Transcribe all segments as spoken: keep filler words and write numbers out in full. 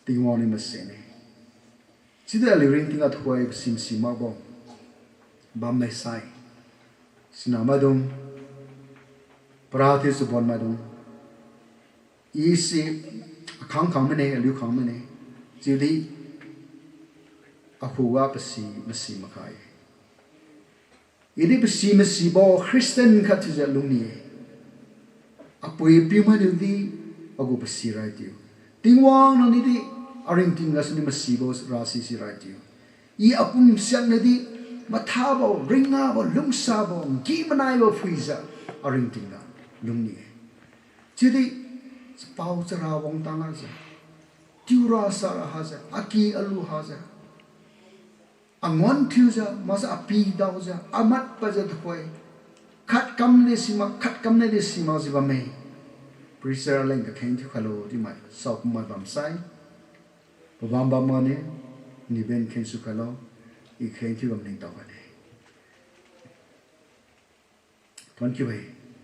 Tingwang niu masenne. Chiudi aliu ringtingga tuhoi pasi masi makbo bammai sai, sinamaidung, para thiu chabonmaidung, i si akhang khang mine, aliu khang mine, chiudi akhuga pasi masi makhai-e. Idi pasi masibo Christian khat thiujiu lungni-e. Apui apiu mainiudi agu pasi rai tiu, Tingwang nangniudi aringting gasuniu masibo ra sisi rai tiu. I apum siaknadi mathabo, ringabo, lungsabo, nki-manaibo phuijiu aringtingga lungni-e. Chiudi chapao chara wangtang hajiu, tiura sara hajiu, aki alu hajiu, anguan thiujiu, maksa api daojiu, amat padjiu tuhoi, khat kamdi simak, khat kamnadi simakjiu bamme. Preacher aleng kakheng thiukhailo chiumai saokumbo bamsai, pabam bam mane, naliu ben kheng sukhailo, i kheng thiu bam ningtao khaine. Thuon kiu-e,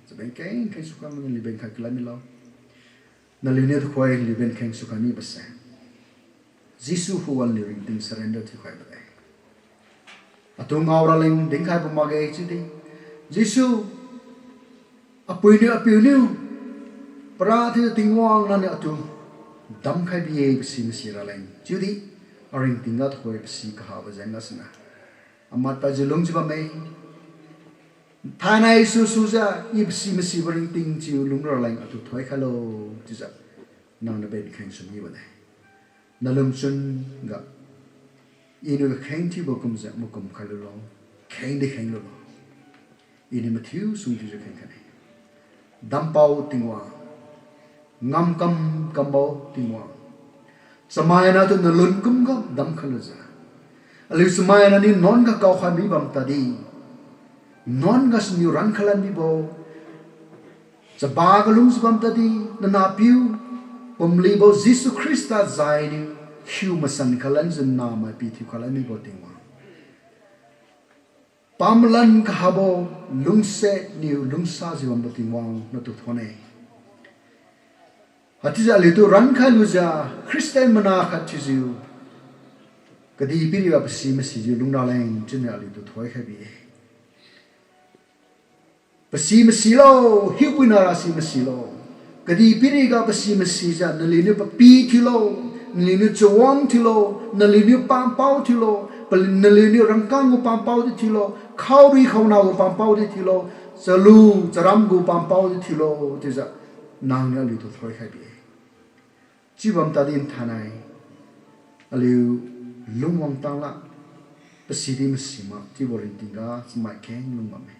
chaben kheng kheng sukhai mane naliu ben khai kalai milo. Naliuniu tuhoi naliu ben kheng sukhai mibose, Jesu khuga naliu ringting surrender thiukhaibo-e. Atu ngao raleng dinkhaibo makge chiudi, Jesu, apuiniu apiuniu, para thiu Tingwang nangniu atu damkhai bi-e pasi masi raleng chiudi, aringtingga tuhoi pasi kahabo jeng gasuniu, amat padjiu lungjiu bamme. Thainai susujiu i pasi masibo ringting chiu lung raleng atu thoikhailo chiujiu, nangniu ben kheng sumibone. Nalungchun ga, iniu kakheng thiubo kumjiu makum khailulo, khengdi khenglulo. Iniu mathiu sung thiujiu kheng khaine. Dampao Tingwang, ngamkam kambo Tingwang, chamaina tu nalun kumga damkhailujiu, aliu chamaina niu nuan ga kaokhai mibam tadi, nuan gasuniu rankhai lan mibo, chaba ga lungjiu bam tadi, nanahpiu pumlibo Jesu Khrista jainiu hiu masan khailanjiu namai pithiu khailan mibo Tingwang, pamalan kahabo lungsiat niu lungsajiu bambo Tingwang natu thuonne. Haichiujiu aliutu rankhai lujiu, Christian mana khat thiujiu, kadihpiriga pasi masijiu lung raleng chiuniu aliutu thoikhai bi-e. Pasi masilo, hiupuina rasi masilo. Kadihpiriga pasi masijiu naliuniu papi thiulo, naliuniu chawang thiulo, naliuniu pampao thiulo, pal- naliuniu rangkang gu pampao di thiulo, khaorui khaona gu pampao di thiulo, chalu charam gu pampao di thiulo, chiujiu nangniu aliutu thoikhai bi-e. Chiubam tadi nthainai aliu lungwang tangla, pasi di masi mak chiubo ringtingga chamai kheng lung bamme.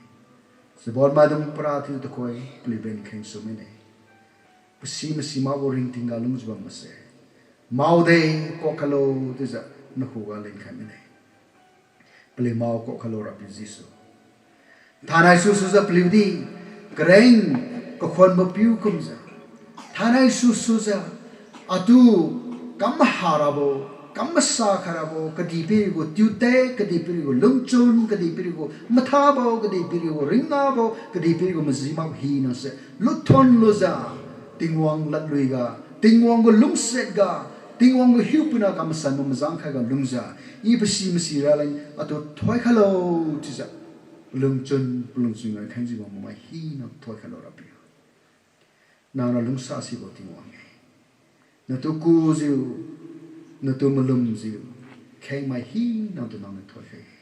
Chabonmaidung para thiu tuhoi paliu ben kheng su mine. Pasi masi makbo ringtingga lungjiu bambose, maode, kuak khailo chiujiu nakhuga lenkhai mine. Paliu mao kuak khailo Rapiu Jesu. Thainai susujiu paliudi kareng kakhuanbo piu kumjiu, thainai susujiu atu kam maha rabo, kam masa khai rabo, kadihpiri gu tiute, kadihpiri gu lungchun, kadihpiri gu mathabo, kadihpiri gu ringnabo, kadihpiri gu majimak hinase lutthon lujiu, Tingwang ladluiga, Tingwang gu lungsiatga, Tingwang gu hiupuina kamasanbo majang khaiga lungjiu, i pasi masi raleng atu thoikhailo chiujiu, palungchun palungchun ga khengjiu bambo mai hina thoikhailo Rapiu. Nangniu lungsasibo Tingwang-e. Natu kujiu, natu malumjiu khengmai hinatu nangniu thoikhai-e.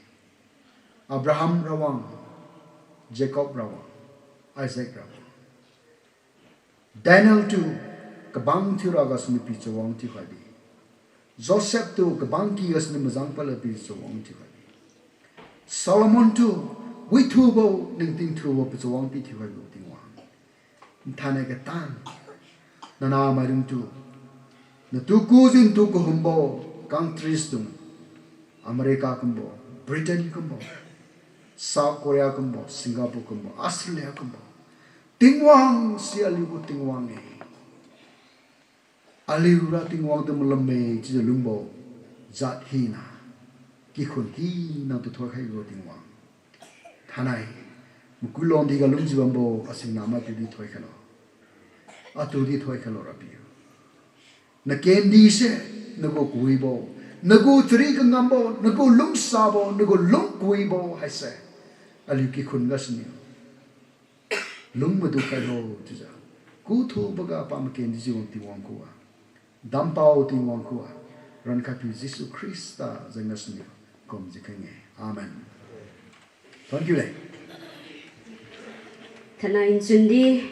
Abraham rawang, Jacob rawang, Isaac rawang, Daniel tu kabang thiura gasuniu pi chawang thiukhai bi. Joseph tu kabang ky gasuniu majang padla pi chawang thiukhai bi. Solomon tu withubo, ningting thubo pachawang pi thiukhaibo Tingwang. Nthainai katang, nanahmaidungtu, natu kujiu natu kahumbo countries dung, America kumbo, Britain kumbo, South Korea kumbo, Singapore kumbo, Australia kumbo, Tingwang si aliugu Tingwang-e. Aliura Tingwang tu malum-e chiujiu lungbo jat hina, kikhun hinatu thoikhaibo Tingwang. Thainai, makuilongdi ga lungjiu bambo asingna mai tudi thoikhailo. Atudi thoikhailo Rapiu. Nakendise Nagu kawibo, nagu chari kangambo, nagu lungsabo, nagu lungkawibo haise aliu kikhun gasuniu lung madu khailo chiujiu, kuthuboga pamaken dijiu wang Tingwang khuga, dampao Tingwang khuga, rankhaipiu Jesu Khrista jeng gasuniu kumjiu kheng-e. Amen. Thank you le. Thainai nchun di,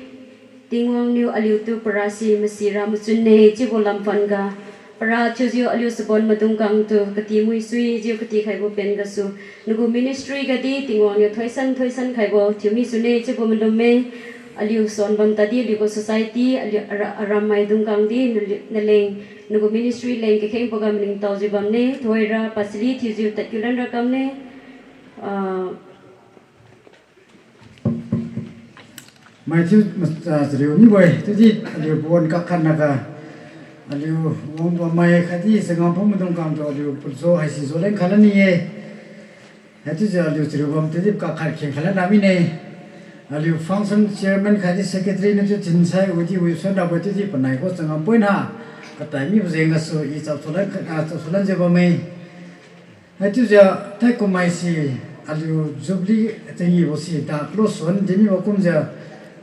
Tingwang niu aliutu parasi masira machun-e chiubo lamphan ga, para thiujiu aliu chabon maidung kangtu kati muisuijiu katikhaibo pen gasu, nagu ministry gadi Tingwang niu thoisan thoisan khaibo thiumi sune chiubo malum-e. Aliu suan bam tadi aliugu society, aliu ara-, aram maidung kang di naliu, naleng, nagu ministry leng kakhengboga maningtaojiu bamne, thoira pasali thiujiu tadkiu lanra kamne. Ah, Mai thiu, ah, chariu mibo-e, chiudi aliu pawan kakhat naga, aliu wang bammai khatdi changam phung maidung kangtu aliu pajo haisi joleng khaila ni-e. Haichiujiu aliu chariu bam chiudi kakhat kheng khaila na mine. Aliu function chairman khatdi secretary nachiu chinsai widi wisuan rabo-e chiudi panai gu changam point ha katai mibo jeng gasu i chap sulan, ah, chap sulanjiu bamme. Haichiujiu thaikum maise aliu Jubilee changibo si ta close suan dinibo kumjiu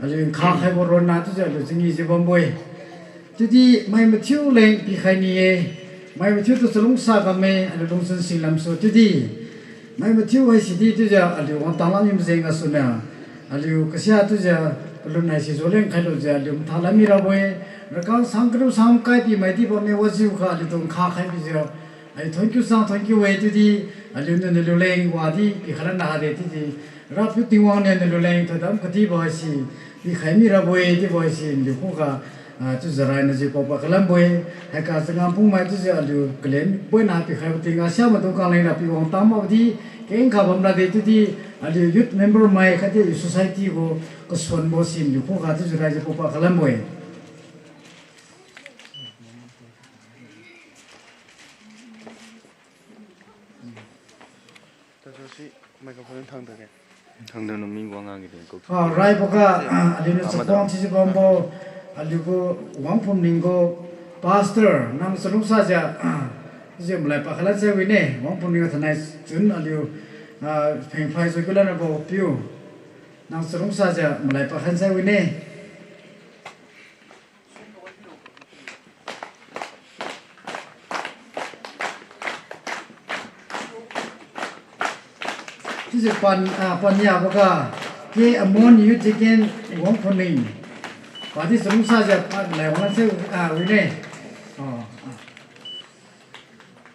aliu nkha khaibo ronna chiujiu aliu changijiu bambo-e. Chiudi mai mathiu leng pikhai ni-e, mai mathiutu chalungsa kamme aliu lungchun singlamsu chiudi mai mathiu haisidi chiujiu aliu wangtang lak mibo jeng gasuniu aliu kasia chiujiu palun haisi joleng khailujiu aliu matha lam mirabo-e. Rakang sang kariu sang kai pi maidi bamme wajiukha aliutu nkha khai bijiu aliu thank you sang thank you-e chiudi aliuniu naliu leng wadi pikhai lan nade chiudi Rapiu Tingwang niu naliu leng thoidam kadibo haise pikhai mirabo-e chiubo haise naliu khuga, ah, chiujiu rainajiu paopa kalambo-e. Haiga changam phungmai chiujiu aliu kalen point ha pikhaibo tingga sia maidung kang leng Rapiu wangtang makdi kengkha bamra de chiudi aliu youth member mai khatdi aliu society gu kasuanbo si naliu khuga chiujiu raiji paopa kalambo-e. Thangdao nami wang ngagi de ko. Ah, raiboga, ah, aliuniu chakhuang thiujiu bambo, aliugu Wangphumling gu pastor, nang chalungsajiu, ah, chiujiu malai pakhalan sai wine, Wangphumling ga thainai chun aliu, ah, phengphai jukiu lanrabo piu. Nang chalungsajiu malai pakhan sai wine. Chiujiu pan, ah, paniaboga, K Amon Youth Deacon Wangphumling. Padi chalungsajiu pan lai wanglan sai, ah, wine. Ah, ah.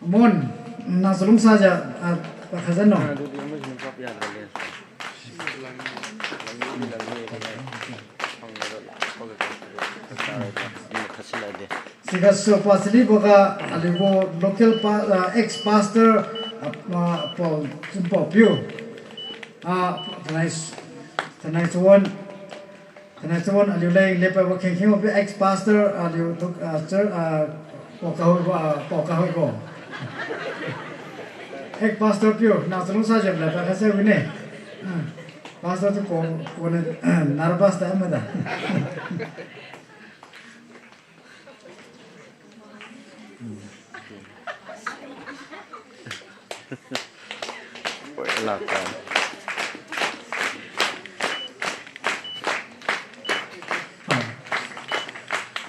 Amon, nang chalungsajiu, ah, pakhajan no. Sigasu pasaliboga aliugu local pa-, ah, ex pastor, ah, ah, Pao, Chunpao piu. Ah, thainai, thainai chawan, thainai chawan aliu leng lepaibo khengkhengbo piu ex pastor aliu tu, ah, chur, ah, Pao Kahoibo, ah, Pao Kahoibo. Ex pastor piu, nang chalungsajiu malai pakhan sai wine. Ah, pastor tu ko, koniu, nervous ta mada.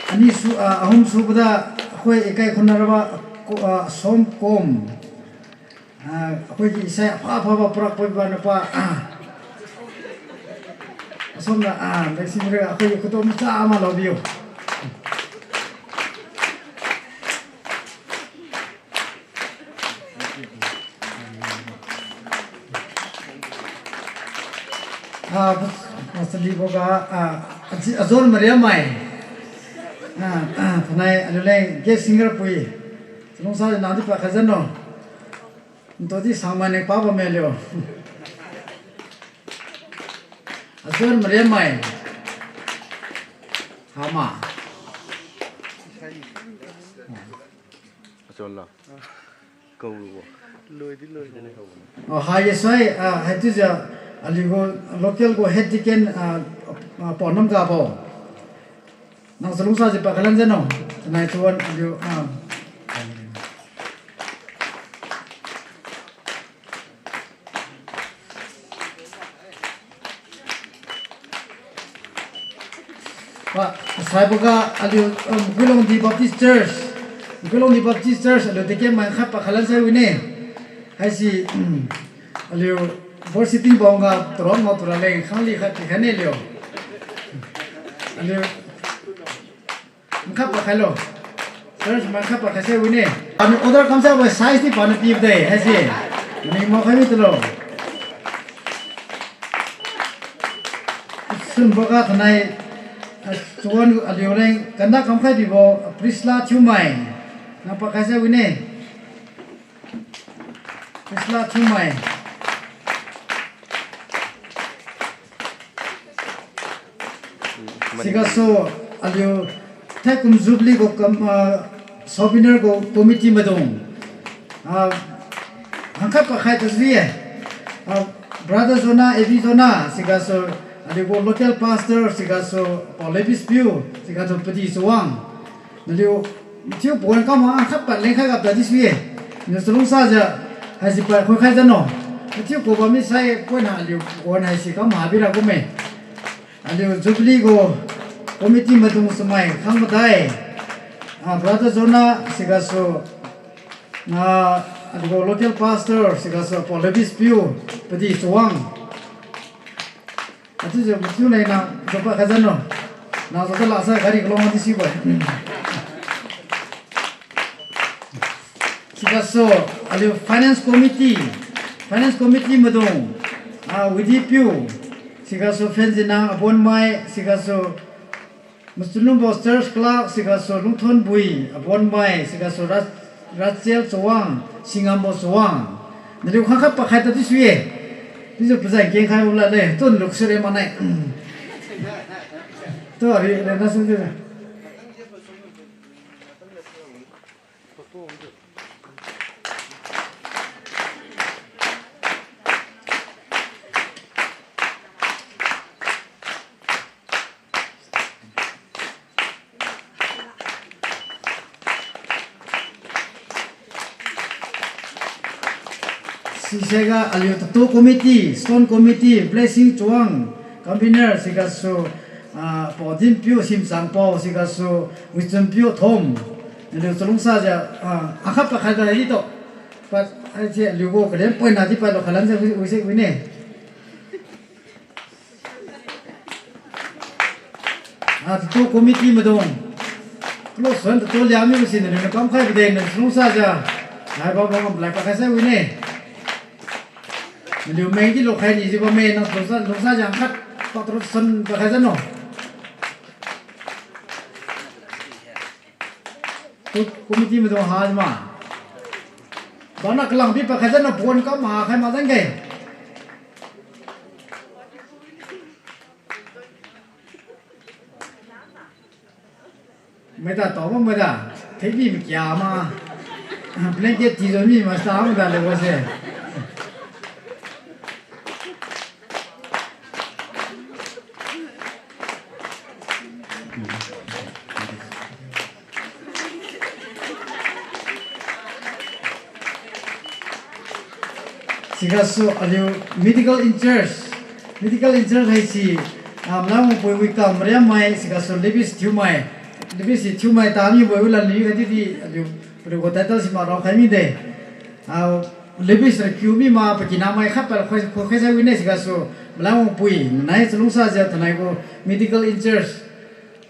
Ani su, ah, ahum suboda, akhoi ikai khunarabo, ko, ah, Somkom. Ah, akhoi ki isai apha aphabo purak poiba napa, ah. Asomna, ah, leisi mira akhoi khuto macha ama laobiu. Ah, pasaliboga, ah, aji-, ajon mariamai. Ah, ah, thainai aliu leng guest singer pui. Chalungsa nadi pakhajan no. Ntodi sangmai ne pabo meliu. Ajon mariamai. Hama. Ajon la. Kau lubo. Oh, hai yesai, ah, haichiujiu, aliugu local gu head deacon, ah, ah, Paonam Gabo. Nang chalungsajiu pakhalan jeno. Thainai chawan aliu, ah. Saiboga aliu, um, Guilongdi Baptist Church. Guilongdi Baptist Church aliu deacon mai khat pakhai lan sai wine. Haisi, um, aliu board sitting bangga turon ngao tura leng khangli khat pikhaine aliu. Aliu, khat pakhailo. Church mai khat pakhai sai wine. Paniu order kamsabo size di paniu pibde haise. Ni makhai mi tulo. Sunboga thanai, ah, chuan aliu leng kanda kamkhai dibo, Priscilla Thiumai. Nang pakhai sai wine. Priscilla Thiumai. Sigasu aliu thaikum Jubilee gu kam, ah, souvenir gu committee maidung. Ah, hangkhat pakhai tasi-e. Ah, Brother Jonah, A V Jonah, sigasu aliu gu local pastor, sigasu Paul Levis Piu, sigasu Padi Chawang. Naliu, mathiu pawan kam hangkhat palengkhai gapta di sui-e. Niu chalungsajiu, haisi pa khoikhai jano. Mathiu ku bammi sai pawan aliu pawan haisi kam habira kumme. Aliu Jubilee gu committee maidung samai khang madai. Ah, Brother Jonah, sigasu, ah, aliu gu local pastor, sigasu Paul Levis Piu, Padi Chawang. Achiujiu mathiu nai nang jopa khaijano. Nang jopa lasa gari kalong di sibo-e. Sigasu, aliu finance committee, finance committee maidung, ah, Widi Piu, sigasu Fenzina Abonmai, sigasu Musulumbo Church Clerk, sigasu Lungthonbui Abonmai, sigasu Ra-, Rachel Chawang, Singambo Chawang. Naliu khangkhat pakhai tadi sui-e. Dijiu pazan kengkhai ulale, tun luksure manai. Tu ari le na sung di. Sisaiga aliu Tattoo Committee, Stone Committee, Blessing Chawang, Convener, sigasu, ah, Paudinpiu Simchangpao, sigasu Wichunpiu Thom. Aliu chalungsajiu, ah, akhat pakhai da hito. Pad, haise aliu gu kalen poina di padlo khalanjiu wi, wise wine. Ah, Tattoo Committee maidung. Close friend Tattoo Liangmibo si naliu niu kamkhai bide naliu chalungsajiu. Hai babo ngam lai pakhai sai wine. Naliu meng di lukhai nijiu bamme nang chalungsa, lungsajiu khat patro san pakhai jano. Tu committee maidung ha ma. Bana kalang pi pakhai jano pawan kam ha khai ma jangge. Maida tao bam maida. Thekbi makia ma. Blanket tijo mi ma sa maida lebo se. Sigasu aliu medical in-charge. Medical in-charge haisi, ah, Malawangpui Wikam Mariammai, sigasu Levis Thiumai. Levis Thiumai tami boi ula liu khatdi di aliu, paliu gu title si ma raokhai mide. Ah, Levis Rakiu mi ma pakinamai khat pa khoi, khoi, khoisai wine sigasu Malawangpui, nai chalungsajiu thanai gu medical in-charge.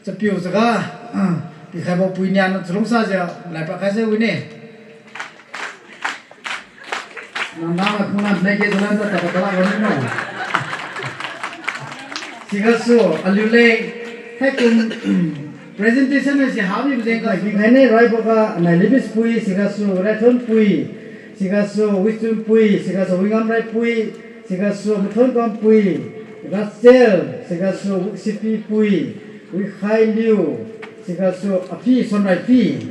Chapiu chaga, ah, pikhaibo pui nian chalungsajiu, lai pakhai sai wine. Nang nang khuna nai ke jalan ta ta kala wani no. Sigasu, aliu leng, haikum, presentation na si hami bujeng ga, pikhaine raiboga, nai Levis Pui, sigasu, Raithon Pui, sigasu, Wichun Pui, sigasu, Wingam Rai Pui, sigasu, Mathon Kam Pui, Rachel, sigasu, Wiksipi Pui, Wikhai Liu, sigasu, Api Sonrai Pi,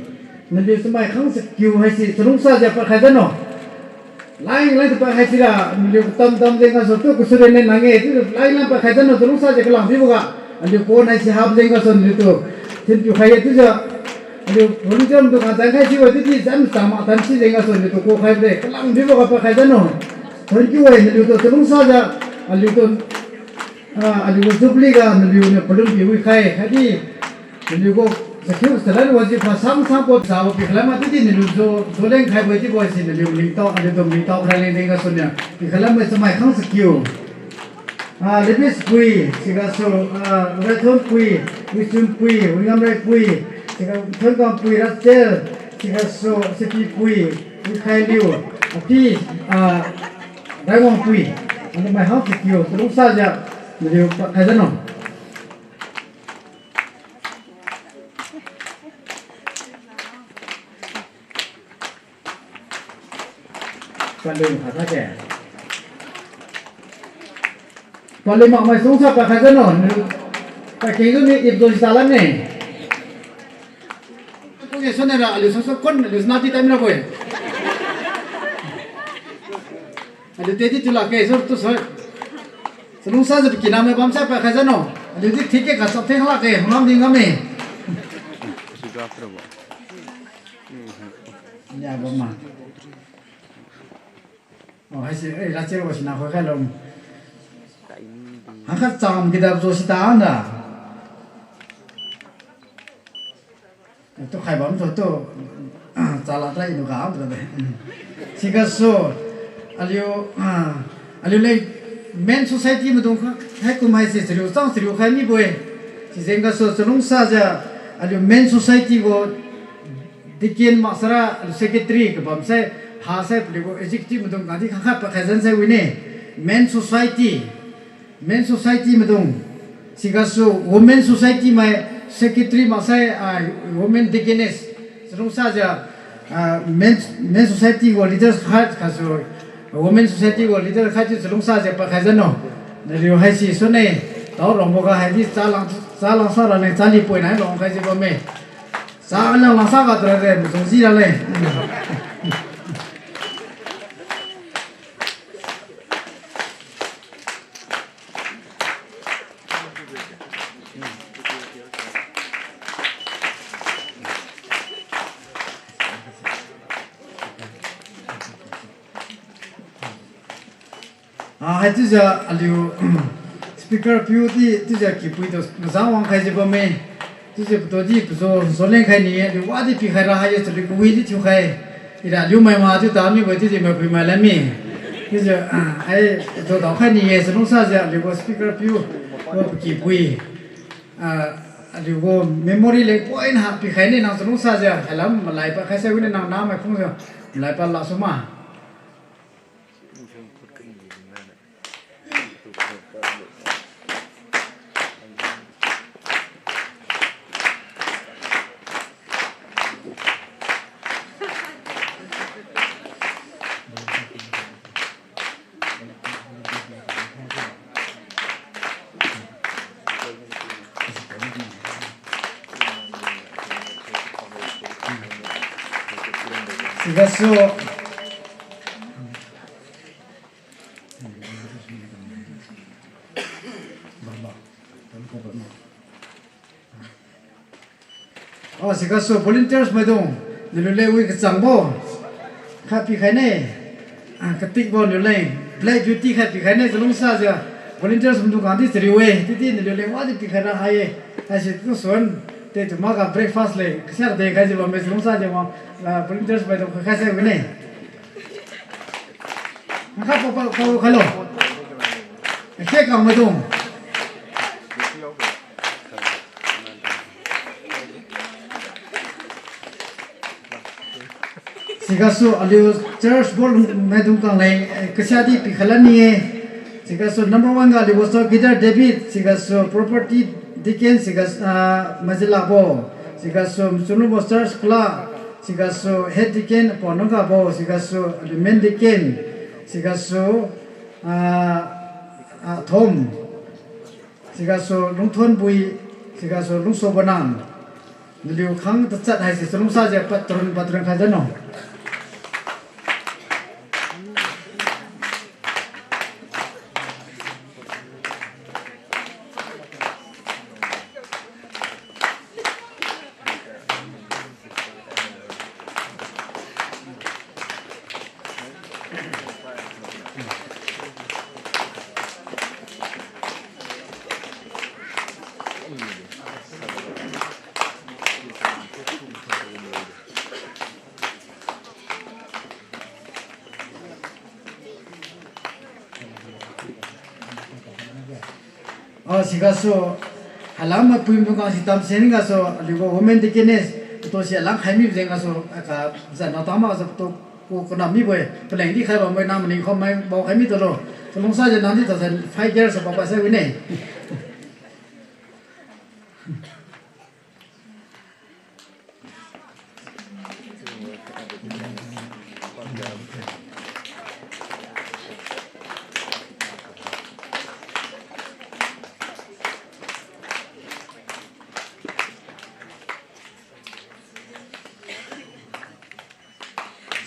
naliu chamai khang chakiu haise, chalungsajiu pakhai dano. Line line tu pakhai sira, naliu tam tam jeng gasu tu kusure ne nang-e, chiujiu line line pakhai dano, chalungsajiu kalang piboga. Aliu pon haise hap jeng gasu naliu tu. Thinpiu khai ye chiujiu. Aliu volunteer tu kachang khai sibo chiudi jam chang ma tan si jeng gasu naliu tu kukhai bide, kalang piboga pakhai dano. Thank you e, naliu tu chalungsajiu. Aliu tu Ah, aliu gu Jubilee ga naliu niu palun pi wikhai, khatdi naliu gu sakhiu salan wajiu pa sang sang po sabo pi khalam ma tidi naliu jo, jo leng khaibo chiubo si naliu maningtao, aliu tu maningtao khaira leng leng gasu niu pi khalam ma chamai khang sakiu. Ah, Libis pui, sigasu, ah, Raithon pui, Wichun pui, Wingamrai pui, siga Thonkam pui, Rachel, sigasu Sipi pui, Wikhailiu, Api, ah, Raiwang pui, aliu mai hang sakiu, chalungsajiu, naliu pakhai jano. Palun kha kha ke. Palun makmai sungsa pakhai jano. Pakeng juni ipdo sitalan ne. Kung e sune ra aliu sungsa kun aliu snati time ra bo-e. Aliu tedi tu lakge, so tu soi. Chalungsajiu pakinamai bamsai pakhai jano. Aliu di thik ke kasap theng lakge, ngam di ngam e. Nia bam ma. Oh, haise, eh, Rachel bo sina khoi khai lom. Hangkhat cham kidap jo sita anda. Tu khai bam tu tu, chala trai inu ga tu de. Sigasu, aliu, ah, aliu leng Men Society maidung kha, haikum haise chariu chang chariu khai mibo-e. Sijeng gasu chalungsajiu, aliu Men Society gu Deacon maksara aliu secretary kabamsai, hasai paliu gu executive maidung kadi khangkhat pakhai jan sai wine. Men Society, Men Society maidung, sigasu Women Society mai secretary maksai, ah, Women Deaconess, chalungsajiu, ah, Men, Men Society gu leaders khat gasu Women Society gu leader khat chiu chalungsajiu pakhai jano. Naliu haise sune, tao rongbo ga haidi chalang, chalang sa raleng chali poina longkhaijiu bamme. Chalang langsa ga tu raleng, majung ji raleng. Ah, haichiujiu aliu speaker piu di chiujiu kipui tu mazang wangkhaijiu bamme. Chiujiu patu di pajo, jo lengkhai ni-e, aliu wadi pikhai ra hai-e, chaliu kawi di thiukhai. Ira aliu mai ma chiu tamibo chiudi mapui mai lami. Chiujiu, ah, ai, jo daokhai ni-e, chalungsajiu aliu gu speaker piu, gu pakipui. Ah, aliu gu memory leng point ha pikhai ni nang chalungsajiu, hailam malai pa khaisai wine nang namai phungjiu, malai pa lasu ma. Sigasu. Oh, sigasu volunteers maidung, naliu leng wi kachangbo khat pikhai ne. Ah, katikbo naliu leng black beauty khat pikhai ne, chalungsajiu volunteers maidung kangdi chariu-e, chiudi naliu leng wadi pikhai ra hai-e. Haise tu suan, te tu maga breakfast leng kasiak de khaijiu bamme, chalungsajiu wang, ah, volunteers maidung khat khaisai wine. Nakha pa pa pa khailo. Akhe kang maidung. Sigasu aliu church board maidung kang leng, eh, kasiadi pikhai lan ni-e. Sigasu number one ga aliu gu chowkidar David, sigasu property deacon, sigasu, ah, Majilabo, sigasu Chunlubo church clerk, sigasu head deacon Paonunggabo, sigasu aliu main deacon, sigasu, ah, ah, Thom, sigasu Lungthonbui, sigasu Lungsobonang. Naliu khang tachat haise chalungsajiu patron patron khai jano. Sigasu, halam mapui mdung kang si tamsen gasu, aliugu women deaconess, patu si alang khai mibo jeng gasu, aka, zan na tama gasu patu ku kanam mibo-e, paleng di khai bambo-e, nang maning khomai bao khai mi tulo. Chalungsa jiu nang di thousand five years of papa sai wine.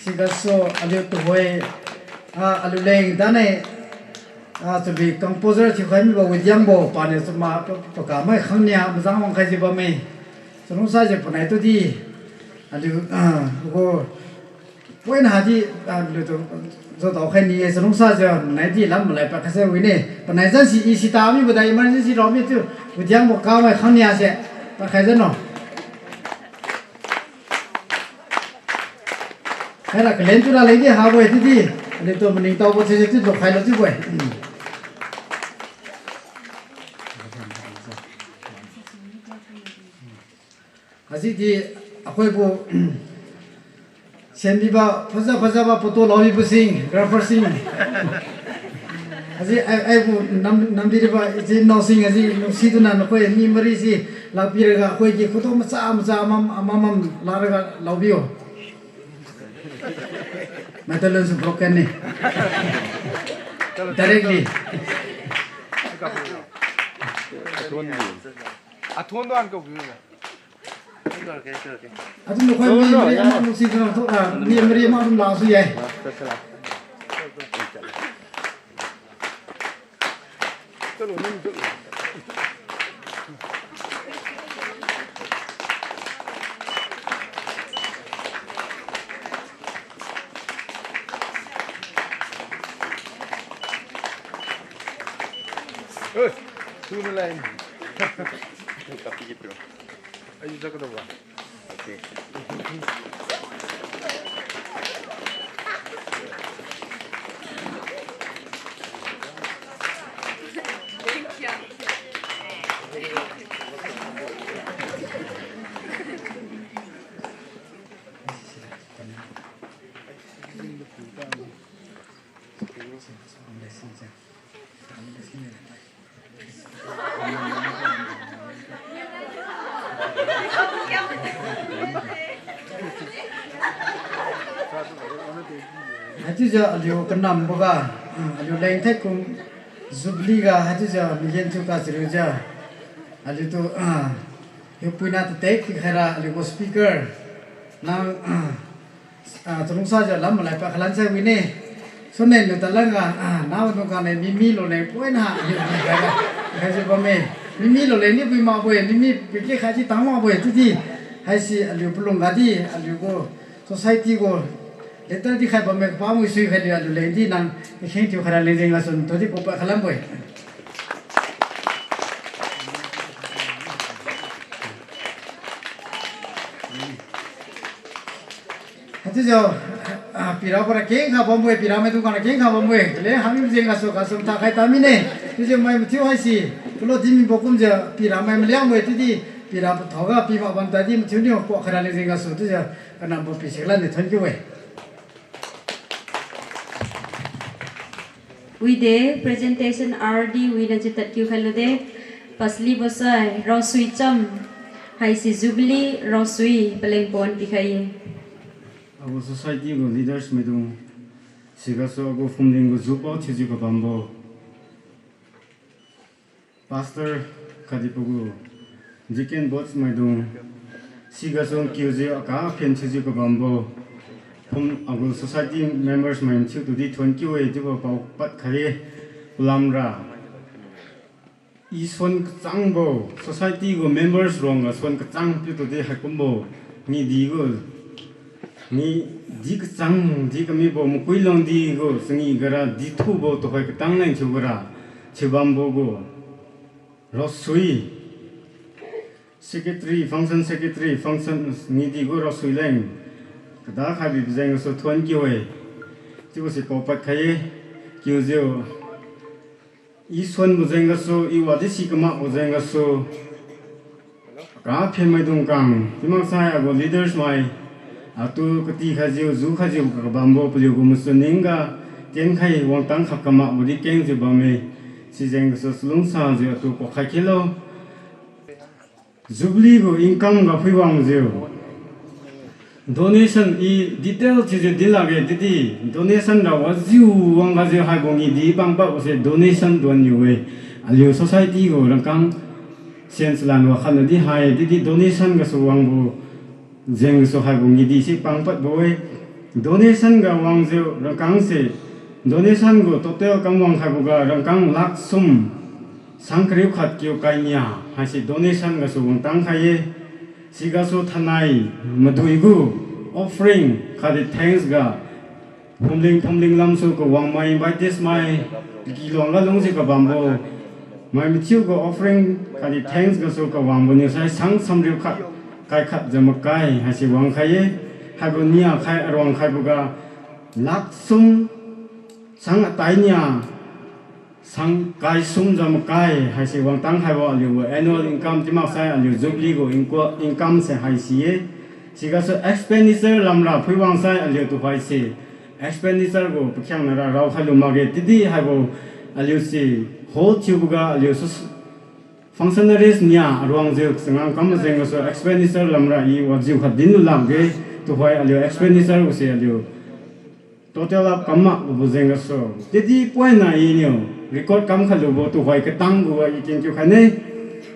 Sigasu aliu tuhoi, ah, aliu leng dane, ah, to be composer thiukhai mibo Widiangbo paniu chama pa, pakamai khangnia mazang wangkhaijiu bamme. Chalungsajiu panai tudi, aliu, ah, gu, poina hadi, ah, aliutu, jodao khai ni-e chalungsajiu, nai di lam malai pakhai sai wine. Panai zan si i sita mibo da emergency raomi chiu, Widiangbo kamai khangnia se, pakhai zan no. Khaira kalen tura leng di habo-e chiudi, aliutu maningtaobo chiujiu chiu lukhailo chiubo-e. Hajidi akhoigu, sendiba phaja phajaba photo laobibo sing, grapher sing. Haji ai, aigu nam, namdiriba ichin nao sing haji lungsiduna nakhoi mi mari si lakpiraga akhoigi photo macha macha amam, amam, amam laraga laobi-o. Maitalon su broken ne. Directly. Athon duan kau. Atu nakhoi mi mari ama lungsiduna tho, ah, mi mari ama dum lasu ye. Oi, tu ni lai. Tapi gitu. Ayo, jak ka daba. Okay. Haichiujiu aliu kanamboga, ah, aliu leng thaikum Jubilee ga haichiujiu migen thiu kachiriujiu aliutu, ah, hiupuina tatek pikhaira aliugu speaker nang, ah, Ah, chalungsajiu lam malai pa khalan sai wine. Sune lu talangga, ah, naodung kane mimi luleng poina ha, aliu di khaira. Khaijiu bamme. Mimi luleng di pui makbo-e, mimi piki khaiji tang makbo-e, chiudi. Haisi aliu palung gadi, aliu gu society gu letter di khai bamme, kapa mui sui khai aliu, aliu leng di nang, ikheng thiu khaira leng jeng gasun, tudi kupa khalambo-e. Haichiujiu, ah, pira para kengkha bambo-e, pira maidung kana kengkha bambo-e. Kale hami jeng gasu kasum thakhai tamine. Chiujiu mai mathiu haisi, kulo dimibo kumjiu pira mai maliangbo-e, chiudi pira pathaoga pimak bam tadi mathiu niu kuak khaira leng jeng gasu, chiujiu kanambo pisiklan ne thon kiu-e. Wide, presentation R D wina chiu tadkiu khailude, pasli bosai, Raosui Cham, haise Jubilee Raosui paleng pon pikhai-e. Agu society gu leaders maidung, sigasu agu phumling gu jupao thiujiu kabambo. Pastor khatdi pagu deacon board maidung, sigasu kiujiu aka aphen thiujiu kabambo, phum agu society members mai thiutudi thon kiu-e chiubo pao padkhai-e, palamra. I suan kachangbo, society gu members ruangga suan kachang piutudi haikumbo, ngidi gu, ngidi kachang, di kamibo, makuilong di gu, changi gara dithubo, tuhoi katang leng thiu gara, thiubambo gu, Raosui, secretary, function secretary, function ngidi gu Raosui leng, kada khaibi bijeng gasu thon kiu-e, chiubo si pao padkhai-e, kiujiu, I suanbo jeng gasu, i wadi si kamakbo jeng gasu, kaphenmaidung kang chiumaksai agu leaders mai, atu katikhaijiu, jukhaijiu kabambo paliugu machun ningga, tienkhai wangtang khat kamakbo di kengjiu bamme, sijeng gasu chalungsajiu atu kuakhai khelo. Jubilee gu income ga phuiwangjiu, donation i detail thiujiu din lakge chiudi, donation ra wajiu wanggajiu haibo ngidi pangpadbose donation duan niu-e. Aliu society gu rangkang sen chalan wakhatnadi hai, chiudi donation gasu wangbo jeng gasu haibo ngidi si pangpadbo-e. Donation ga wangjiu rangkangse, donation gu total kam wangkhaiboga rangkang lakh sum sang kariu khat kiu kai nia haise donation gasu wangtang khai-e. Sigasu thainai maduigu offering khatdi thanks ga phumling phumling lamsu kawangmai, invitees mai, kiluangga lungjiu kabambo mai mathiugu offering khatdi thanks gasu kawangbo niusai sang samriu khat kai khat jiu makai haise wangkhai-e. Haibo nia khai aruang khaiboga lakh sum sang atai nia sang kai sum jiu makai haise wangtang khaibo aliu gu annual income chiumaksai aliu jubilee gu inco-, income se haisi-e. Sigasu expenditure lamra phuiwangsai aliu tuhoise expenditure gu pakhiangnara raokhailu makge chiudi haibo aliuse hold thiuboga aliu sus-, functionaries nia aruangjiu changam kam jeng gasu expenditure lamra i wajiu khat dinlu lakge, tuhoi aliu expenditure guse aliu total up kam makbo jeng gasu. Chiudi poina iniu record kamkhailubo tuhoi katang gu wa i kengkiu khaine.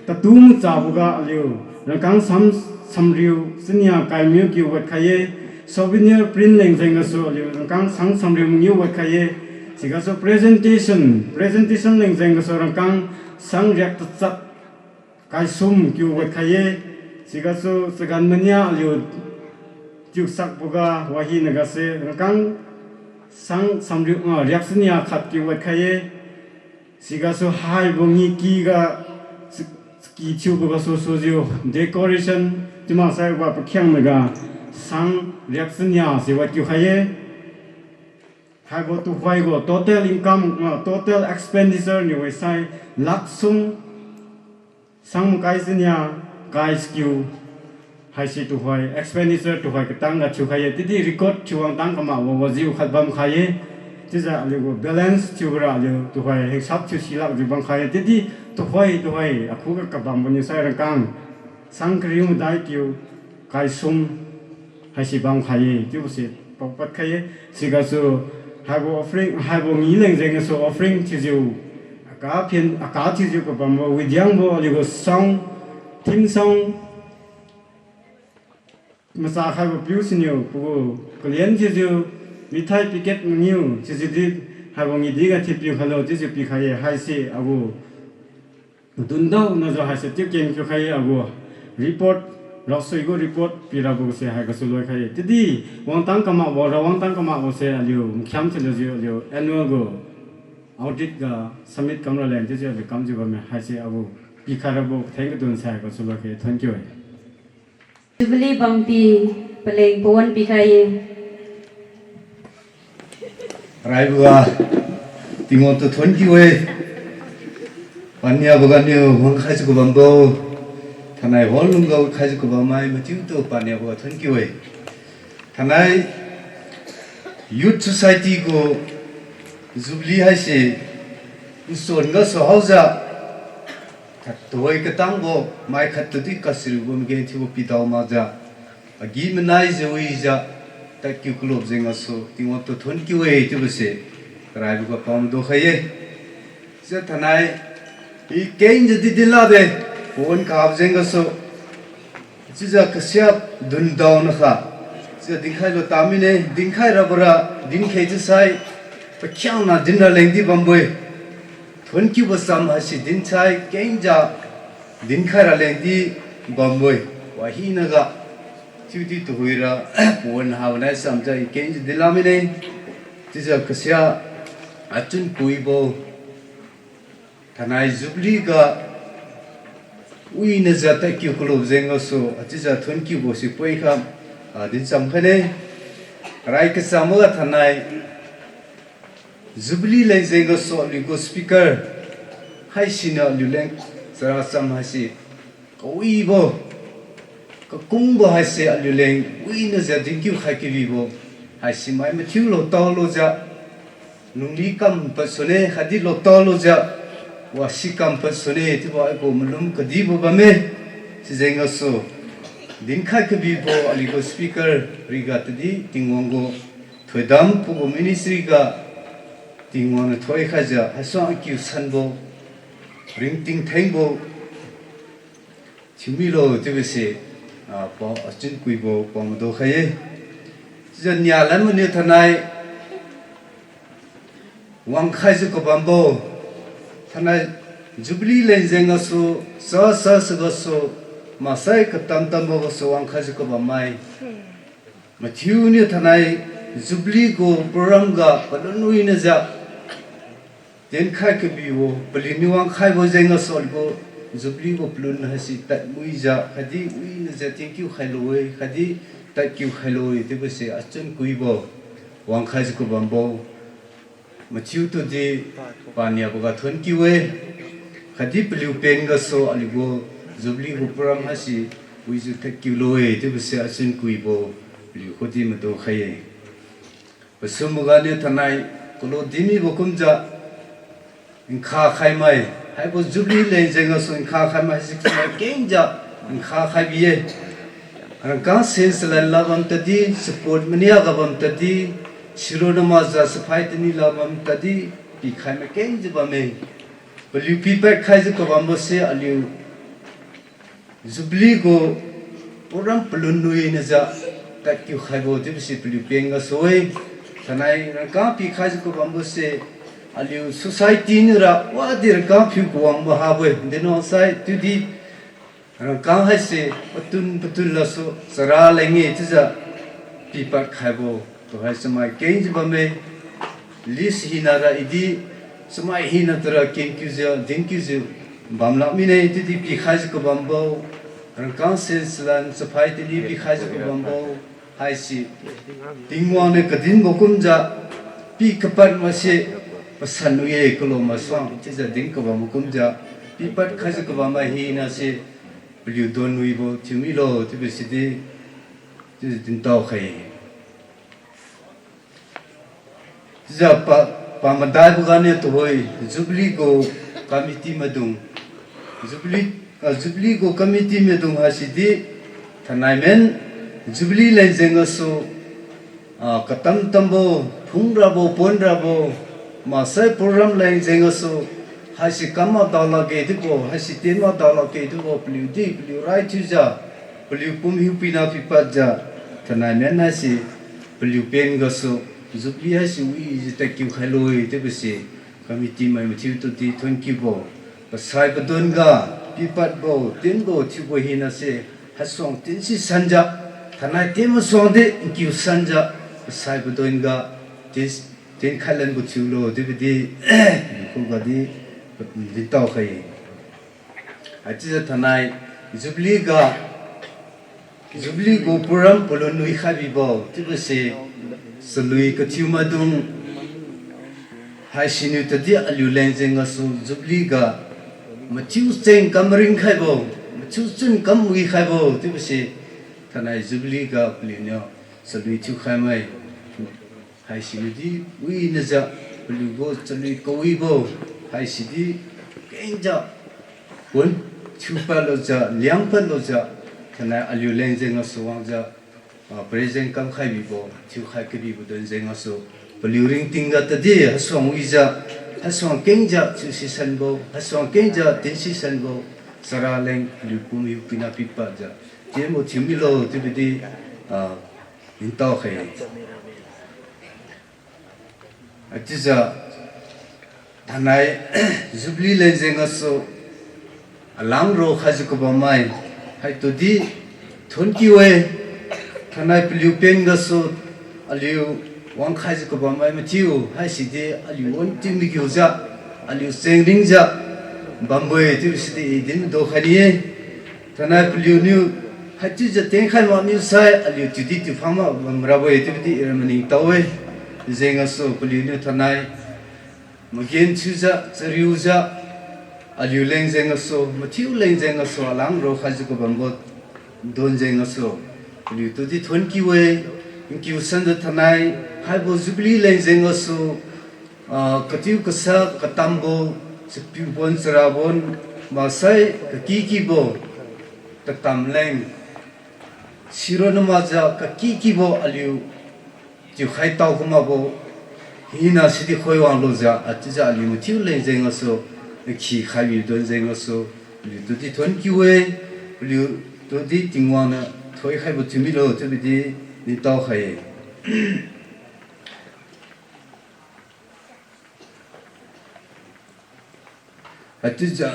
Tatu machaboga aliu rangkang sang samriu chinia kai mangiu kiu watkhai-e. Souvenir print leng jeng gasu aliu rangkang sang samriu mangiu watkhai-e. Sigasu presentation, presentation leng jeng gasu rangkang sang riak tachat kai sum kiu watkhai-e. Sigasu chagan mania aliu tiusakboga wahinagase rangkang sang samriu, ah, riak chinia khat kiu watkhai-e. Sigasu haibo ngiky ga ch-, chaki thiubo gasu sujiu decoration chiumaksai wa pakhiangnaga sang riak chinia si watkiu khai-e. Haibo tuhoi gu total income, ah, total expenditure niu waisai lakh sum sang makai chinia kai chakiu haise tuhoi expenditure tuhoi katang ga thiukhai-e. Chiudi record thiu wangtang kamakbo wajiu khat bamkhai-e. Chiujiu aliu gu balance thiubora aliu tuhoi hisap thiu silakjiu bamkhai-e. Chiudi tuhoi tuhoi akhuga kabambo niusai rangkang sang kariu madai kiu kai sum haise bamkhai-e chiubose paopad khai-e. Sigasu haibo offering, haibo ngi leng jeng gasu offering thiujiu, aka phen, aka thiujiu kabambo widiangbo aliu gu song, theme song macha khaibo piu siniu pagu kalen thiujiu mithai packet mangiu thiujiudi haibo ngidi ga thipiu khailo chiujiu pikhai-e. Haise agu dundao najiu haise chiu ken kiu khai-e agu report, raosui gu report pirabo se haigasu loikhai-e. Chiudi wangtang kamakbo, ra wangtang kamakbo se aliu makhiam thiulujiu aliu annual gu audit ga submit kamraleng chiujiu aliu kamjiu bamme haise agu pikhai rabo katheng kadun se haigasu loikhai-e. Thank you. Jubilee bampi paleng pawan pikhai-e. Raiboga Tingwang tu thank you-e. Paniaboga niu wangkhaijiu kabambo, thainai hall lungga khaijiu kabammai mathiutu paniaboga thank you-e. Thainai Youth Society gu Jubilee haise nsuan gasu haojiu, khat tuhoi katangbo mai khat tudi kasirubo mage thiubo pidao makjiu, agi-manaijiu wijiu tadkiu kalup jeng gasu Tingwang tu thank you-e chiubose karaiboga pamdo khai-e. Chiujiu thainai i kengjiu di dinlade, pawan kabo jeng gasu chiujiu kasiap dundao nakha chiujiu dinkhailu tamine, dinkhai rabora dinkhai chiusai pakhiangna dinra lengdi bambo-e. Thonkiubo cham haise dinsai kengjiu dinkhai ralengdi bambo-e. Wahinaga chiudi tuhoira pawan habo nai chamjiu i kengjiu dinlamine. Chiujiu kasia achun kuibo thainai Jubilee ga winajiu tadkiu kalup jeng gasu, achiujiu thonkiubo si poinkha, ah, dincham khaine. Rai kacham ga thainai Jubilee leng jeng gasu aliu gu speaker, Haisiniu aliuleng chara cham haise kawibo, kakungbo haise aliuleng winajiu dinkiu khai kabibo haisi mai mathiu lotao lujiu, lungli kam padsune khatdi lotao lujiu, wasi kam padsune chiubo haibo malum kadibo bamme. Sijeng gasu, dinkhai kabibo aliugu speaker riga tadi Tingwang gu thoidam pagu ministry ga Tingwang niu thoikhaijiu haisuang akiu sanbo, ringting thengbo thiumilo chiubose, ah, pa achun kuibo pamadukhai-e. Chiujiu nialan maniu thainai wangkhaijiu kabambo, thainai Jubilee leng jeng gasu, sa sa sa gasu, maksai katam tambo gasu wangkhaijiu kabammai mathiuniu thainai Jubilee gu program ga palun winajiu, tenkhai kabibo, paliuniu wangkhaibo jeng gasu aliugu Jubilee gu palun haise tadmuijiu khatdi winajiu tenkiu khailo-e, khatdi tadkiu khailo-e chiubose achun kuibo wangkhaijiu kabambo mathiu tudi paniaboga thonkiu-e, khatdi paliu pen gasu aliugu Jubilee gu program haise wijiu tadkiulo-e chiubose achun kuibo paliu khudi madukhai-e. Pasumboganiu thainai kalu dinmibo kumjiu nkha khaimai, haibo Jubilee leng jeng gasu nkha khaimai haise kengjiu nkha khaibi-e. Rangkang sensalan la bam tadi, support maniaga bam tadi, silu namajiu saphai tani la bam tadi, pikhai makengjiu bamme. Paliu pipad khaijiu kabambose aliu Jubilee gu program palun winajiu tadkiu khaibo chiubose paliu pen gasu-e. Thainai rangkang pikhaijiu kabambose aliu society niura wadi rangkang phiu kawangbo habo-e. Dinwang sai chiudi rangkang haise patun patun lasu chara leng-e chiujiu pipad khaibo tuhai chamai kengjiu bamme. List hinara idi chamai hina tura kengkiujiu dinkiujiu bamlak mine. Chiudi pikhaijiu kabambo, rangkang sensalan saphai tadi pikhaijiu kabambo haise Tingwang niu kadinbo kumjiu pi kapad makse pasan wi-e, kalu masuang chiujiu din kabambo kumjiu pipad khaijiu kabammai hinase paliu don wibo thiumilo chiubo sidi chiujiu dintao khai-e. Chiujiu pa, pamadaiboganiu tuhoi Jubilee gu committee maidung, Jubilee, ah, Jubilee gu committee maidung haisidi thainai men Jubilee leng jeng gasu, ah, katam tambo, phungrabo, ponrabo, maksai program leng jeng gasu, haise kam madao lakge chiubo, haise ten madao lakge chiubo paliudi paliu rai thiujiu, paliu pum hiupuina pipadjiu, thainai men haise paliu pen gasu Jubilee haise wijiu tadkiu khailo-e chiubose committee mai mathiu tudi thonkiubo, pasai padon ga pipadbo, tenbo thiubo hinase hasuang tensi sanjiu, thainai ten masuangdi nkiu sanjiu, pasai padon ga ten, tenkhai lanbo thiulo chiubodi, khuga di dintao khai-e. Haichiujiu thainai Jubilee ga, Jubilee gu program palun wikhai bibo chiubose chalui kathiu maidung haisiniu tadi aliu leng jeng gasu Jubilee ga mathiu cheng kam ringkhaibo, mathiu chun kam wikhaibo chiubose thainai Jubilee ga paliuniu chalui thiukhaimai haisidi winajiu paliugu chalui kawibo haisidi kengjiu pon thiupadlujiu, liangpadlujiu, thainai aliu leng jeng gasu wangjiu, ah, present kamkhai bibo, thiukhai kabibo don jeng gasu paliu ringting ga tadi hasuang wijiu, hasuang kengjiu thiusi sanbo, hasuang kengjiu tinsi sanbo, chara leng paliu pum hiupuina pipadjiu, tenbo thiumilo chiubodi, ah, dintao khai-e. Haichiujiu thainai Jubilee leng jeng gasu alang raokhaijiu kabammai haitudi thonkiu-e. Thainai paliu pen gasu aliu wangkhaijiu kabammai mathiu haisidi aliu wan tiu mikiujiu, aliu chengringjiu bambo-e chiubo sidi i din dukhai ni-e. Thainai paliuniu haichiujiu tenkhai mak niusai aliu tiudi tiuphang mak bamrabo-e chiubodi ira maningtao-e. Jeng gasu paliuniu thainai magenthiujiu, chariujiu, Aliu leng jeng gasu, mathiu leng jeng gasu, alang raokhaijiu kabambo don jeng gasu, aliu tudi thonkiu-e. Nkiu sanjiu thainai haibo Jubilee leng jeng gasu, ah, katiu kasa katambo, chapiu bon chara bon, maksai kakikibo, tatam leng, sironna makjiu kakikibo aliu tiukhai tao kamakbo hina sidi khoi wanglujiu, achiujiu aliu mathiu leng jeng gasu, khi khaibi don jeng gasu, aliu tudi thonkiu-e, aliu tudi Tingwang niu thoikhaibo thiumilo chiubidi ningtao khai-e. Haichiujiu,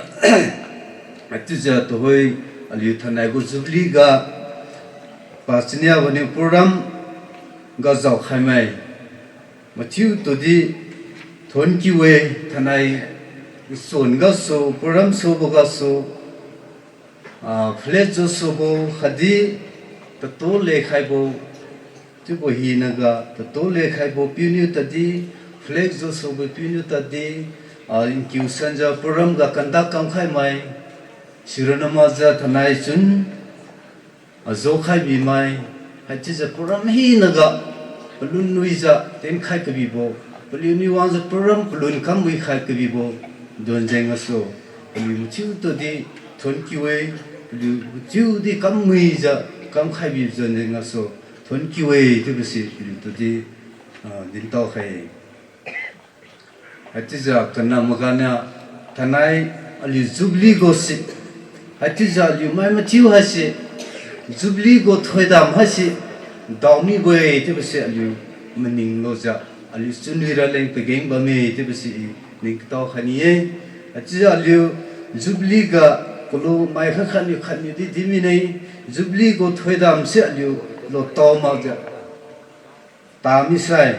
haichiujiu tuhoi aliu thainai gu Jubilee ga pachiniabo niu program ga jaokhaimai mathiu tudi thonkiu-e. Thainai nsuan gasu, program subo gasu, ah, flag josubo khatdi tattoo lekhaibo, chiubo hinaga tattoo lekhaibo piuniu tadi, flag josubo piuniu tadi, ah, nkiu sanjiu program ga conduct kamkhaimai, sironna makjiu thainai chun, ah, jaokhai bimai, haichiujiu program hinaga palun wijiu tenkhai kabibo, paliuniu wangjiu program palun kam wikhai kabibo don jeng gasu, paliu mathiu tudi thonkiu-e, paliu mathiu di kam wijiu kamkhai bibo don jeng gasu thonkiu-e chiubo si paliu tudi, ah, dintao khai-e. Haichiujiu kanam maganiu thainai aliu Jubilee gu si, haichiujiu aliu mai mathiu haise Jubilee gu thoidam haise daomibo-e chiubo si aliu maning lujiu, aliu chunwi raleng pageng bamme chiubo si i ningtao khai ni-e. Haichiujiu aliu Jubilee ga kalu mai khat khatniu khatniu di di mine, Jubilee gu thoidam se aliu lotao makjiu tamisai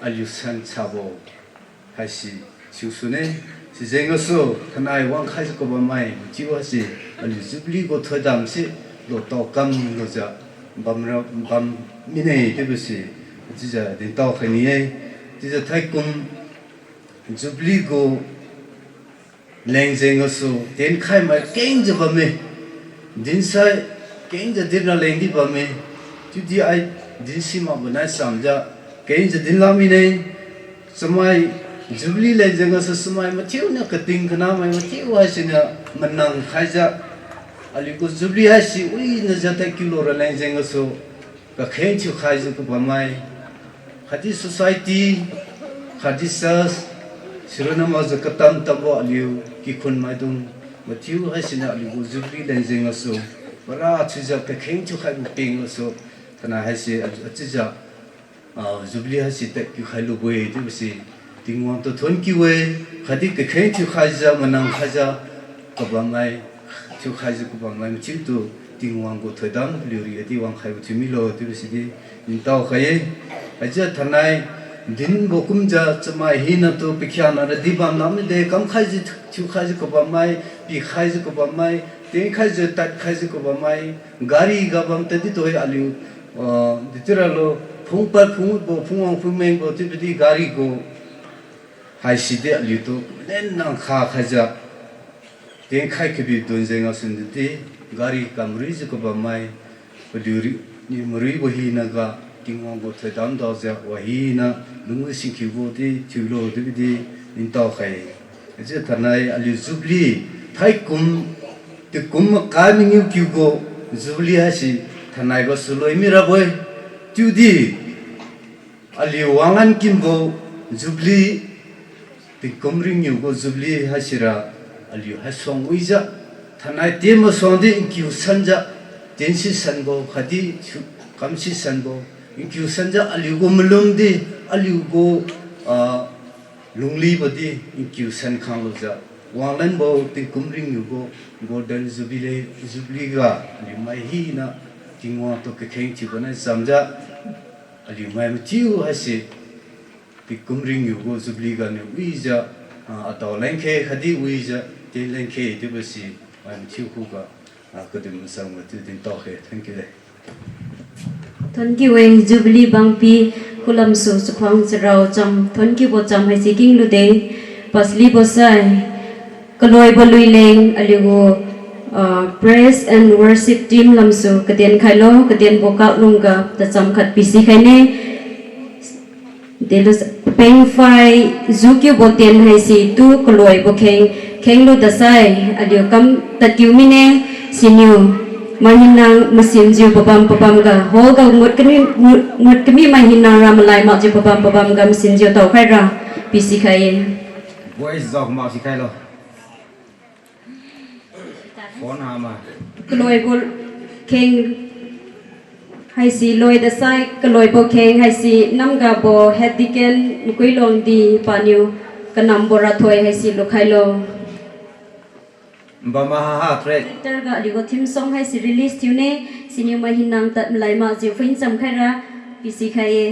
aliu sansabo haise siusune. Sijeng gasu thainai wangkhaijiu kabammai mathiu haise aliu Jubilee gu thoidam se lotao kam lujiu bamra bam mine chiubo si chiujiu dintao khai ni-e. Chiujiu thaikum Jubilee gu leng jeng gasu tenkhaimai kengjiu bamme. Dinsai kengjiu dinra lengdi bamme. Chiudi ai dinsi makbo nai chamjiu kengjiu dinla mine. Chamai Jubilee leng jeng gasu chamai mathiuniu kating kanamai mathiu haisiniu manang khaijiu aliu gu Jubilee haise winajiu tadkiu lura leng jeng gasu kakheng thiukhaijiu kabammai, khatdi society, khatdi church, sironna makjiu katam tambo aliu kikhun maidung mathiu haisiniu aliu gu Jubilee leng jeng gasu para thiujiu kakheng thiukhaibo peng gasu, thainai haise achiujiu, ah, Jubilee haise tadkiu khailubo-e chiubo si Tingwang tu thonkiu-e. Khatdi kakheng thiukhaijiu manang khaijiu kabammai, thiukhaijiu kabammai mathiutu Tingwang gu thoidam paliu riga di wangkhaibo thiu milo chiubo sidi ningtao khai-e. Haichiujiu thainai dinbo kumjiu chamai hinatu pakhiangna radi bamna mide, kamkhaijiu thiukhaijiu kabammai, pikhaijiu kabammai, tenkhaijiu tadkhaijiu kabammai, gari ga bam tadi tu-e aliu, ah, ditiralo, phungpad phungutbo, phungwang phungmengbo chiubidi gari gu haisidi aliutu lennang kha khaijiu tenkhai kabi dun jeng gasu nidi, gari kamrijiu kabammai, paliu ri, ni maribo hinaga Tingwang gu thoidam daojiu wahina lungwi singkiubo di thiulo chiubo di ningtao khai. Haichiujiu thainai aliu Jubilee, thaikum, tingkum makai mangiu kiubo Jubilee haise thainai gasu loi mirabo-e. Chiudi aliu wanglan kimbo Jubilee, tingkum ringniu gu Jubilee haisira aliu haisuang wijiu, thainai tien masuang di nkiu sanjiu, tiensi sanbo khatdi thiu, kamsi sanbo, nkiu sanjiu aliu gu malum di, aliu gu, ah, lunglibo di nkiu san khanglujiu, wanglanbo tingkum ringniu gu Golden Jubilee, Jubilee ga aliu mai hina Tingwang tu kakheng thiubo nai chamjiu, aliu mai mathiu haise tingkum ringniu gu Jubilee ganiu wijiu, ah, adao lengkhe khatdi wijiu tien lengkhe chiubo si mai mathiu khuga, ah, kadin masang matu dintao khe. Thank you de. Thonkiu-e Jubilee bangpi, kulamsu chakhuang charao cham, thonkiubo cham haise kenglude, paslibo sai, Kaloibo lui leng aliugu, ah, praise and worship team lamsu kaden khailo, kadenbo kalungga tacham khat pisi khaine. Delu s-, pengphai jukiubo ten haisi tu kaloibo kheng, khenglu dasai, aliu kam tadkiu mine, siniu maihinang masinjiu pabam pabamga, hall ga ngut kami, ngut, ngut kami maihinang ra malai makjiu pabam pabamga masinjiu taokhaira, pisi khai-e. Voice jao mak si khailo. Phone hama. Kaloibo kheng haisi loi dasai, kaloibo kheng haisi namgabo head deacon Makuilongdi paniu kanambo rathoi haisi lukhailo. Bam maha ha track. Director ga aliugu theme song haisi release thiune, siniu maihinang tad malai makjiu phuin cham khaira, pisi khai-e.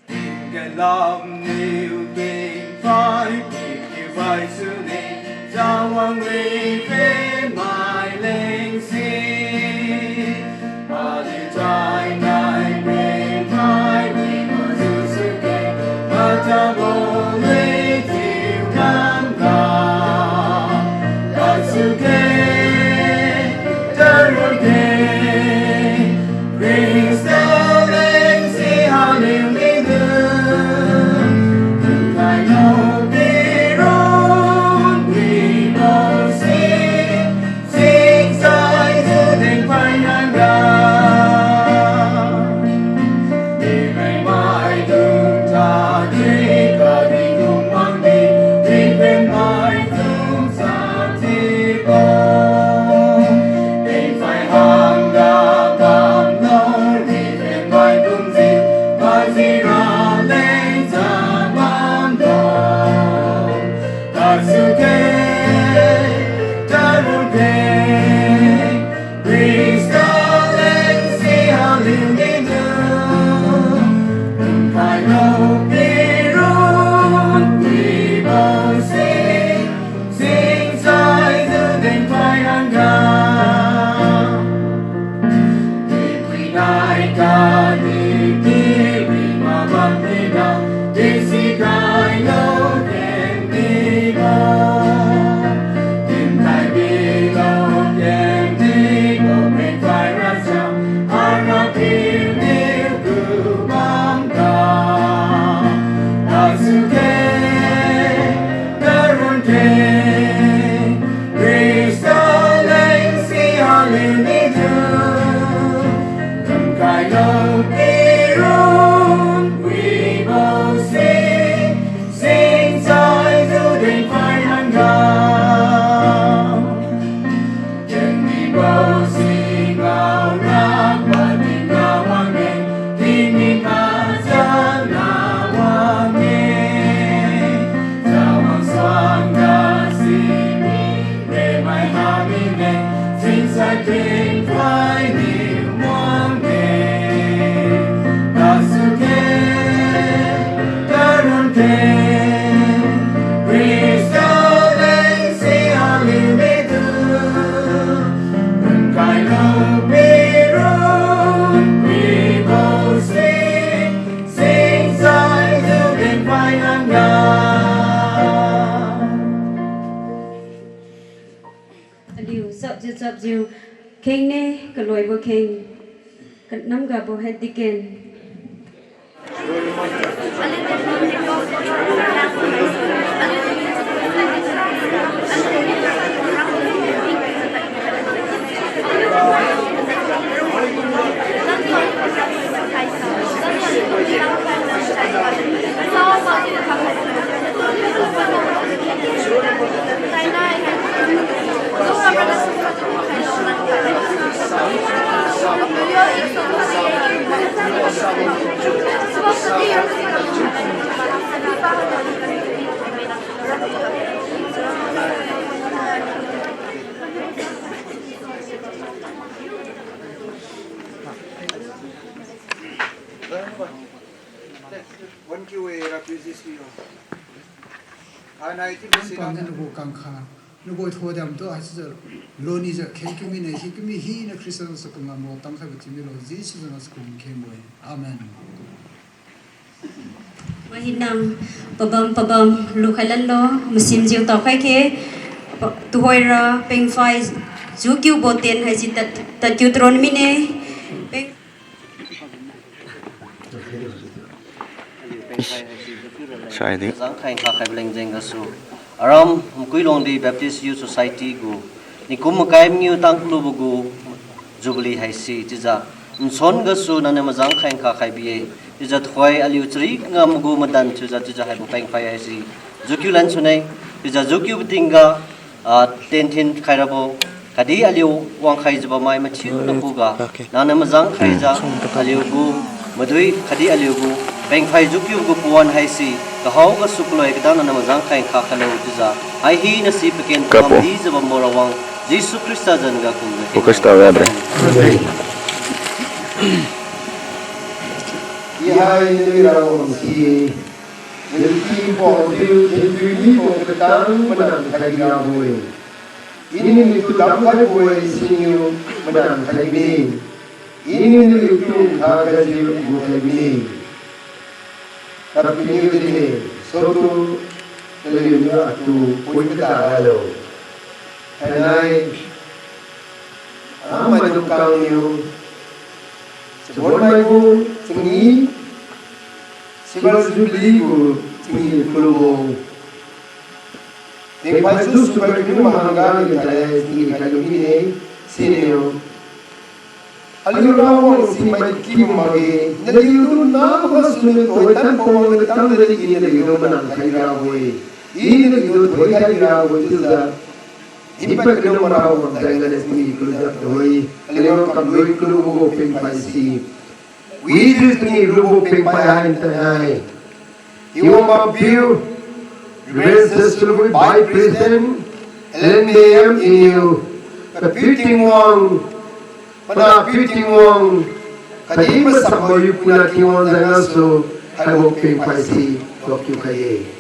Tingkai lamniu pengphai, pengphai suni, jawang wi pemai lengsi. Paliu chainai pengphai, wi masu suke, matabo wi thiu kamga, tasuke, tarunke, Khrista lengsi haliu midu, nunkai lo pirun wibo si, singsai judeng phai hangga. Diren maidung tadi, kadi dung mangdi, diren maidung satibo. Pengphai hangga bamlo, diren maidung ji, pajira leng ja bamlo. Tasuke, tarunke, Khrista lengsi haliu midu, nunkai lo pirun wibo si, singsai judeng phai hangga. Dipui nai kadi diri mabam dina, disi kai lo ken dibo. Dinkhai bilo ken dibo, pengphai rasa, ara piliu gu bamga. Tasuke, tarunke, Khrista lengsi haliu midu, nunkai lo pirun wibo si, singsai judeng phai hangga. Kenmibo si ngao ra, padi ngao wang-e, tingmi pachana wang-e. Chawang suangga si mi, remai ha mine, singsai pengphai niu wang-e. Tasuke, tarunke, Khrista lengsi haliu midu, nunkai lo pirun wibo si, singsai judeng phai hangga. Aliu chapjiu chapjiu khengne, kaloibo kheng, kanamgabo head deacon. One Q A, Rabbi Zis Q. Anai ti si nang nagu kangkha, nagu thoidam tu haichiujiu lunijiu kheng kiu mine, si kiu mi hina Christian sa kung ngam ro tang khaibo thiu milo, Jesu zan sa kung kheng bo-e. Amen. Wahina pabam pabam lukhai lanlo, masimjiu taokhai khe, pa-, tuhoira pengphai jukiubo tien haisi tad, tadkiu tron mine. Peng- Saidi. Zangkhai kha khaibo leng jeng gasu, aram Makuilongdi Baptist Youth Society gu nikum makai mangiu tang kalubo gu Jubilee haise chiujiu, nsuan gasu nangniu mazangkhai kha khai bi-e. Chiujiu tuhoi aliu chari ngam gu madan chiujiu, chiujiu haibo pengphai haise jukiu lan sune. Chiujiu jukiubo tingga, ah, tien thin khai rabo, khatdi aliu wangkhaijiu bammai mathiu nakhuga, nangniu mazangkhaijiu, aliu gu madui khatdi aliu gu pengphai jukiu gu pawan haise, kahao gasu kaloi kada nangniu mazangkhai kha khailo chiujiu, hai hina si paken pabam dijiu bambo Rawang Jesu Khrista zan ga kumjiu. Focus tao yadre. Ihai naliu Rawang si, naliu kibo diu thenpiu mibo katang manang khai rabo-e. Iniu naliutu damkhaibo-e siniu manang khai bine. Iniu naliutu nkha gajiu gukhai bine. Kapiniu dinne, sotu naliuniu atu pui kada ralo. Thainai, amaidung kangniu, chabonmai gu changi, Silver Jubilee gu changi kalubo, pengphai jusu bai kaniu mahangga ni thainai changi khai lu mine, siniu. Aliu Rawang si mai kibo makge, naliutu nabo gasuniu tuhoitan pawang katang dadi iniu naliutu manang khai rabo-e. Iniu naliutu tuhoi khai rabo-e chiujiu, dipad kaniu Rawang jengga le changi kalujiu tuhoi, aliu kamlui kalubo gu pengphai si. Wijiu changi lubo pengphai hai thainai, Tingwang Papiu, Reverend Sesuluwi Vice President, L N B M iniu, Papiu Tingwang, Panahpiu Tingwang, khatdi Masanbo Yu Puna Tingwang jenggasu, haibo pengphai si, tuak kiu khai-e.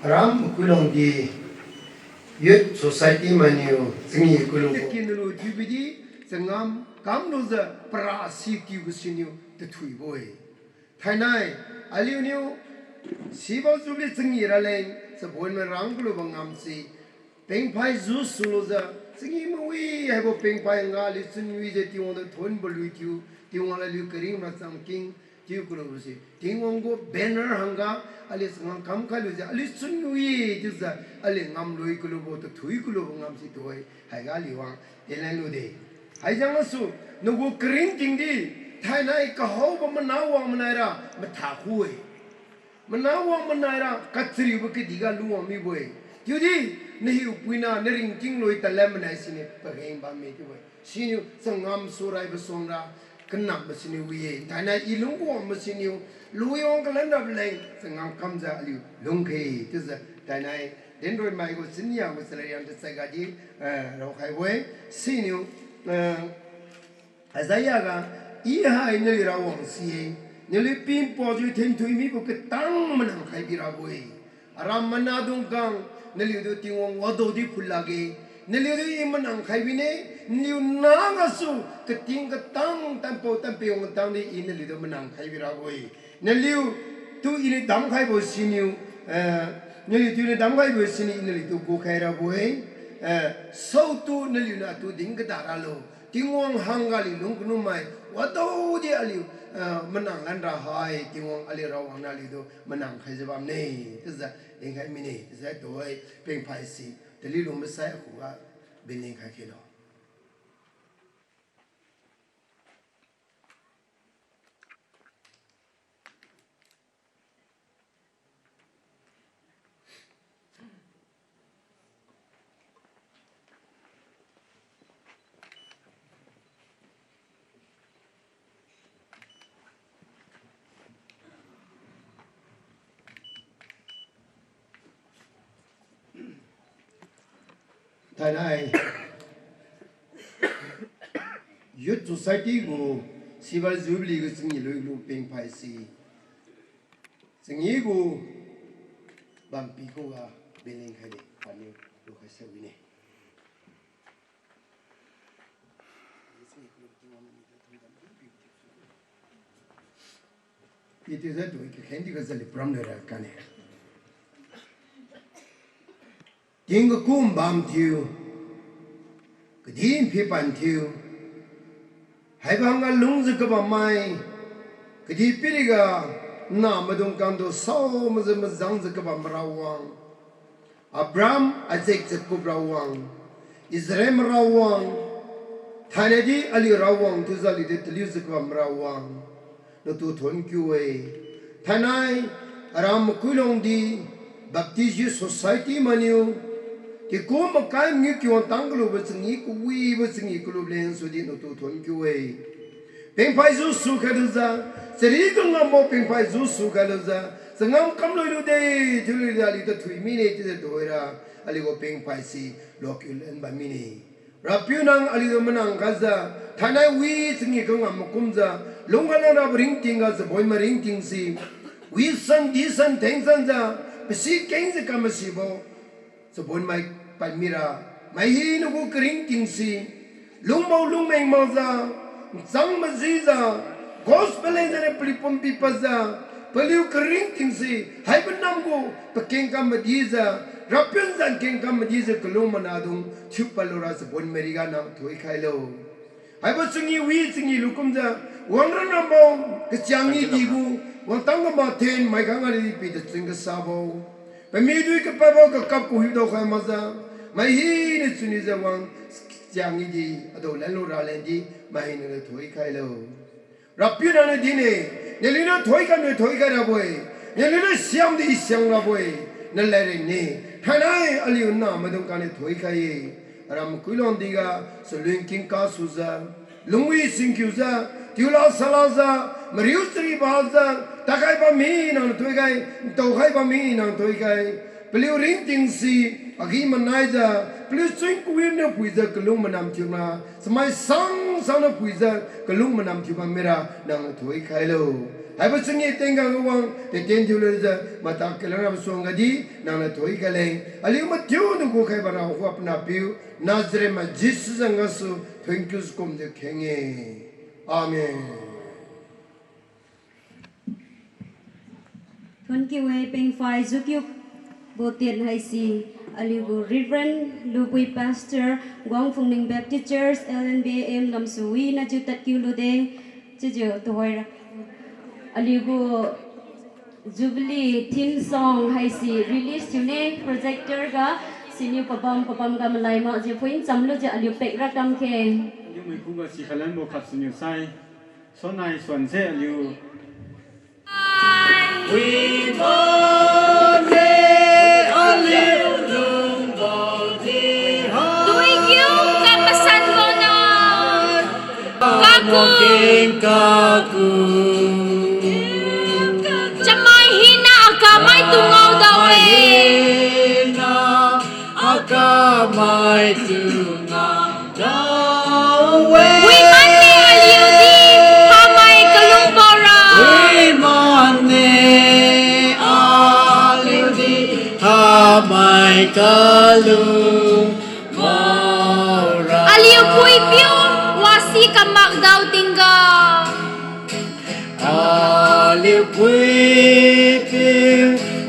Aram Makuilongdi Youth Society mainiu changi kulu. Kinlu thiubidi changam kamlujiu para si tiubo siniu tathuibo-e. Thainai, aliuniu sibo Jubilee changi raleng chabonmai rang kalubo ngamse, pengphai ju sulujiu, changi mawi haibo pengphai nga aliu chunwijiu Tingwang tu thonbo lui thiu, Tingwang aliu karing machang king, Chiu kalubo si, Tingwang gu banner hangga, aliu changam kam khailujiu, aliu chunwi chiujiu, aliu ngamlui kalubo, tathui kalubo ngam si tuoi, haiga aliu wang, tenlan lude. Haijang gasu, nagu karingting di, thainai kahaobo mana wang manaira, matha khu-e. Mana wang manaira, kachariubo kadihga lungwang mibo-e. Chiudi, nahiupuina, naringting lui talem manai siniu, pageng bamme chiubo-e. Siniu changam suraibo suangra, kanambo siniu wi-e. Thainai i lungwangbo siniu, luiwang kalan rabo leng, changam kamjiu aliu lungkhe, chiujiu. Thainai, dinroi mai gu chinia gu chalariang tachai gadi, eh, raokhaibo-e. Siniu, eh, Isaiah ga, I hai naliu Rawang si-e, naliu pinpaojiu thenthui mibo katang manang khai birabo-e. Aram manadung kang, naliutu Tingwang wadaodi phut lakge, naliutu I manang khai bine, naliu nagasu, kating katang, tanpao tanpao katang di I naliutu manang khai birabo-e. Naliutu Iniu damkhaibo siniu, eh, naliutu Iniu damkhaibo siniu I naliutu gukhai rabo-e, eh, saotu naliuniu atu din kada ralo. Tingwang hangga aliu lung kanumai, wadaodi aliu, eh, manang lanra hai, Tingwang aliu Rawang naliutu manang khaijiu bamme, chiujiu dinkhai mine, chiujiu tuoi, pengphai si, taliu lung masai akhuga, bining khai khelo. Thainai, Youth Society gu Silver Jubilee gu changi lui lu pengphai si. Changi gu bampi khuga biling khaide, paniu lukhai sawine. Itijiu tu kakhen di kajali pram lera kane. Ting kakum bam thiu, kadih phipan thiu, haibang ga lungjiu kabammai, kadihpiriga namaidung kangtu sao majiu majangjiu kabam Rawang, Abraham, Isaac, Jacob Rawang, Israel Rawang, thainai di aliu Rawang thiujiu aliu di taliujiu kabam Rawang, natu thonkiu-e. Thainai, aram makuilong di, Baptist Youth Society mainiu, kikum makai mangiu kiwang tang kalubo changi kawibo changi kalu leng sudi natu thonkiu-e. Pengphai jusu khailujiu, chari kangambo pengphai jusu khailujiu, changam kamlui lude, thiului aliu tathui mine chiujiu tuhoira, aliu gu pengphai si, luakiu lan bam mine. Rapiu nang aliutu manang khajiu, thainai wi changi kangam makumjiu, lungga langrabo ringting ga chabonmai ringting si, wisan disan thengsanjiu, pasi kengjiu kam masibo, chabonmai pad mira, mai hina gu karingting si, lungbo lungmeng makjiu, nchang majijiu, gospel lengjiu paliu pumpi padjiu, paliu karingting si, haibo namgu pakeng kam madijiu, Rapiu nzan keng kam madijiu kalung manadung thiupad lura chabonmai riga nang thoikhai lo. Haibo changi wi changi lukumjiu, wangra nambo, kachang i digu, wangtang kama thenmai khangga di pi tachun kasabo, pamidui kapabo kakap kawibo daokhai makjiu, mai hina chunwijiu wang kachang i di, adu lanlu raleng di, mai hina thoikhai lo. Rapiu nangniu dine, naliuniu thoikhai niu thoikhai rabo-e, naliuniu siam di siam rabo-e, nalad renne, thainai aliu namaidung kangniu thoikhai-e, aram makuilong diga, chalun kingka sujiu, lungwi singkiujiu, tiula salajiu, mariu chari bajiu, takhai bammi nangniu thoikhai, ntaokhai bammi nang thoikhai, paliu ringting si, agi manaijiu, paliu chun kawi niu phuijiu kalung manam thiu ma, chamai sang sangniu phuijiu kalung manam thiu bam mira nangniu thoikhai lo. Haibo changi tengga wang, teten thiu lujiu, mata kalangrabo suangga di, nangniu thoikhai leng, aliu mathiu niu gukhaibo ra hua panahpiu, Nazareth mai Jesu zan gasu, thonkiu kumjiu kheng-e. Amen. Thonkiu-e pengphai jukiubo tien haise, aliugu Reverend Lubui Pastor, Guang Phungning Baptist Church, L N B A M lamsu winajiu tadkiu lude, chiujiu tuhoira. Aliu gu Jubilee theme song haise release thiune projector ga siniu pabam pabam ga malai makjiu phuin chamlujiu aliu pek rakam khe. Aliu mai khuga si khalanbo khat siniu sai. Sonai suan se aliu. Tuikiu kamasanbo na. Kaku. Chamai hina akamai tu ngao dao-e. Akamai tu ngao dao-e. Wiman-e aliu di hamai kalungbo ra. Wiman-e aliu di hamai kalungbo ra. Aliu puipiu wasi kamak dao tingga. Aliu puipiu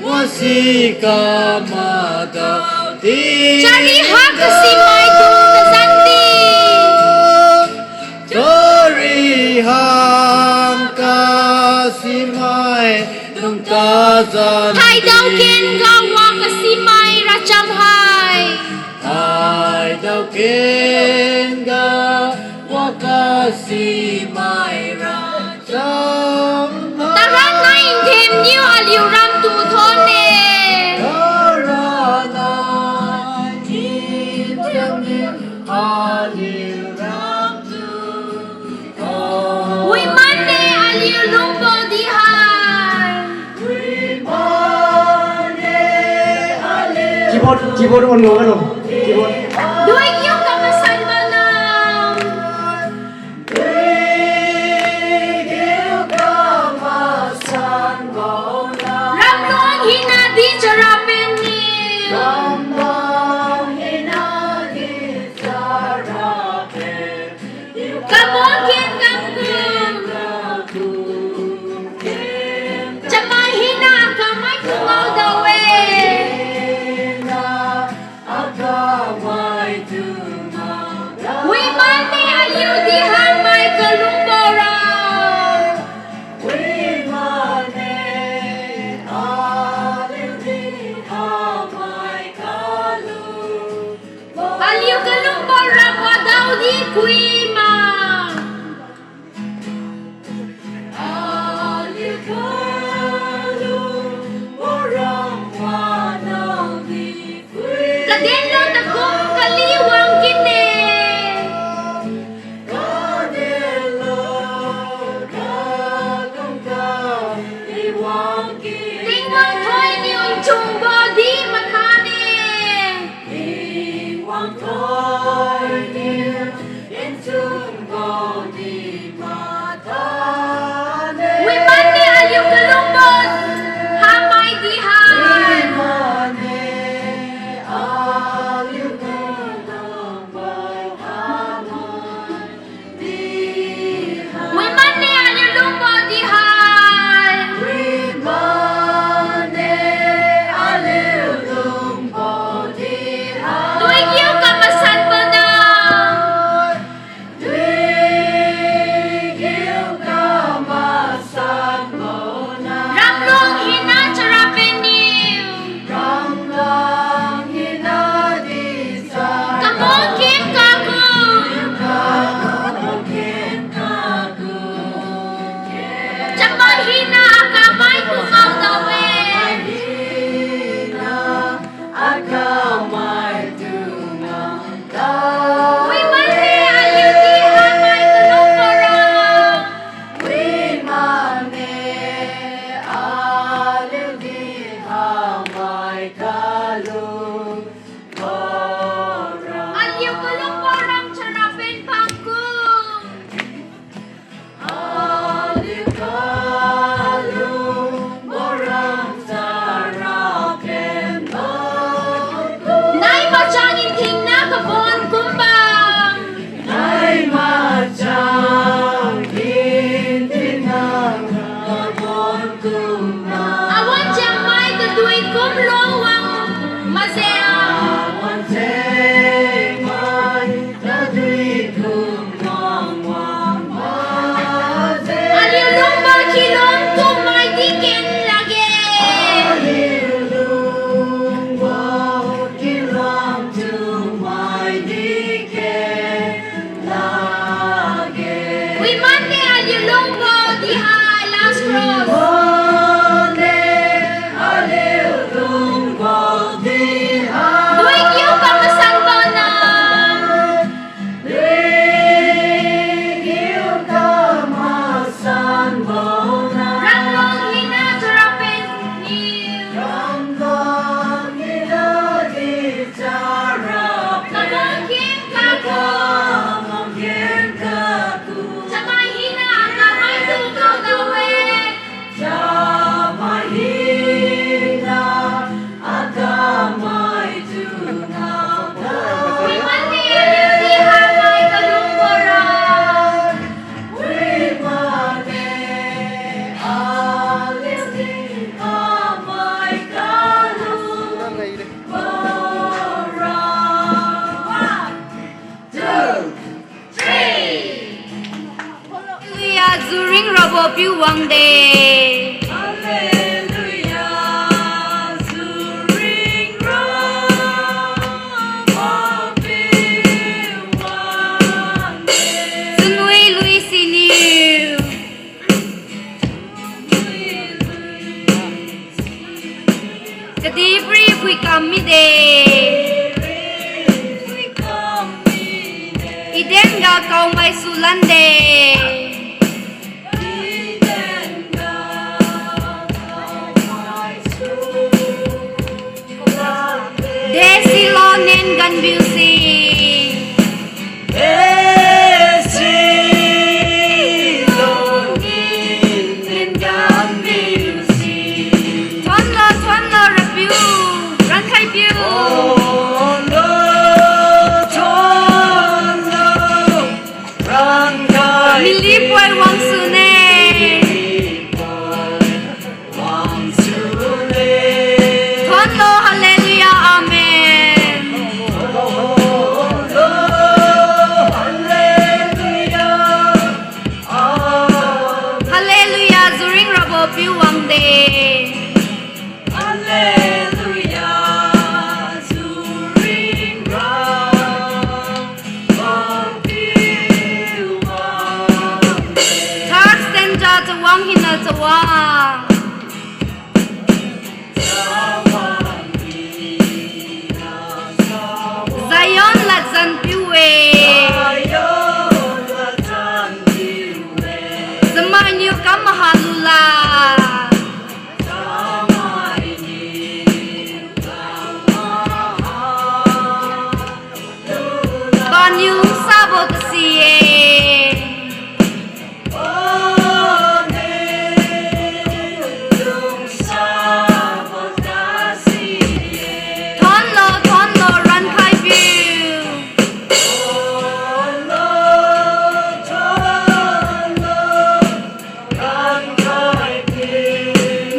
wasi kamak dao ting. Chari hang kasimai tu tazan di. Chari hang kasimai dung tazan di. Thaidao ken ga wa kasimai racham hai. Thaidao ken ga wa kasimai racham hai. Taran nai nthemniu aliu ram tu thon-e. Taran nai nthemniu aliu ram tu thon-e. Wiman-e aliu lungbo di hai. Keyboard, keyboard on lo, hello. Keyboard. Duikiu kamasanbo na. Ramlong hina di charapen ni. Kamon ken kamkum. Chamai hina akamai tu ngao dao-e. Wiman-e aliu di hamai kalungbo ra. Aliu kalungbo ra wadao di kui ma. Kaden lo takum kali wang kine. Tingwang thoiniu nchungbo di mathane. Wiman-e aliu kalungbo hamai di ha. Wiman-e aliu lungbo di hai. Tuikiu kamasanbo na. Duikiu kamasanbona. Ranglung hina charapen niu. Kamang kengkak. Chamai hina kamai tu kaodawe. Chamai hina akamai tu kaoda. Wiman ni aliudi hamai kalungbora. Wiman ni aliudi hamai kalungbora. One, two, three. Hallelujah, juring rabo piu wangde. Hallelujah, juring rabo piu wangde. Chunwi lui siniu. Kadihpiri phuikam mide. Eden ga kaomai sulande. Desilo nen ganbiu si. Thonlo, thonlo, Rapiu, rankhaipiu. Mili poi wangsune. Thonlo, hallelujah, amen. Hallelujah, juring rabo piu wangde. Hallelujah, juring rabo piu wangde. Third stanza chawang hina chawang. Zion ladjan piu-e. Chamainiu kam maha lula. Paniu lungsabo kasi-e. Thonlo, thonlo, rankhaipiu.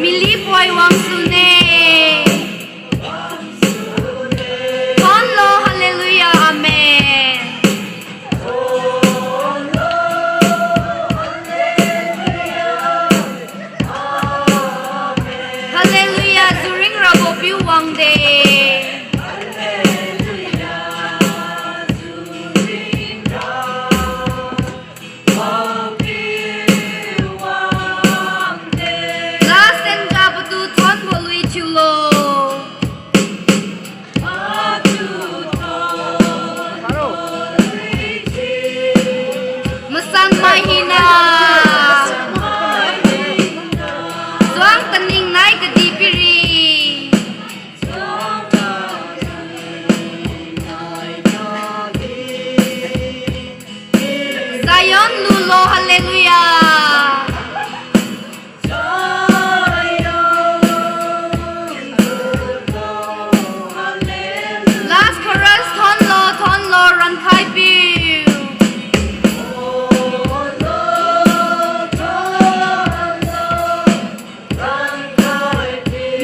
Mili poi wangsune. Thonlo, hallelujah, amen. Hallelujah, juring rabo piu wangde. Last stanza patu thonbo lui thiulo. Masanmai hina. Suang taning nai kadihpiri. Zion lulo, hallelujah. Last chorus, thonlo, thonlo, rankhaipiu.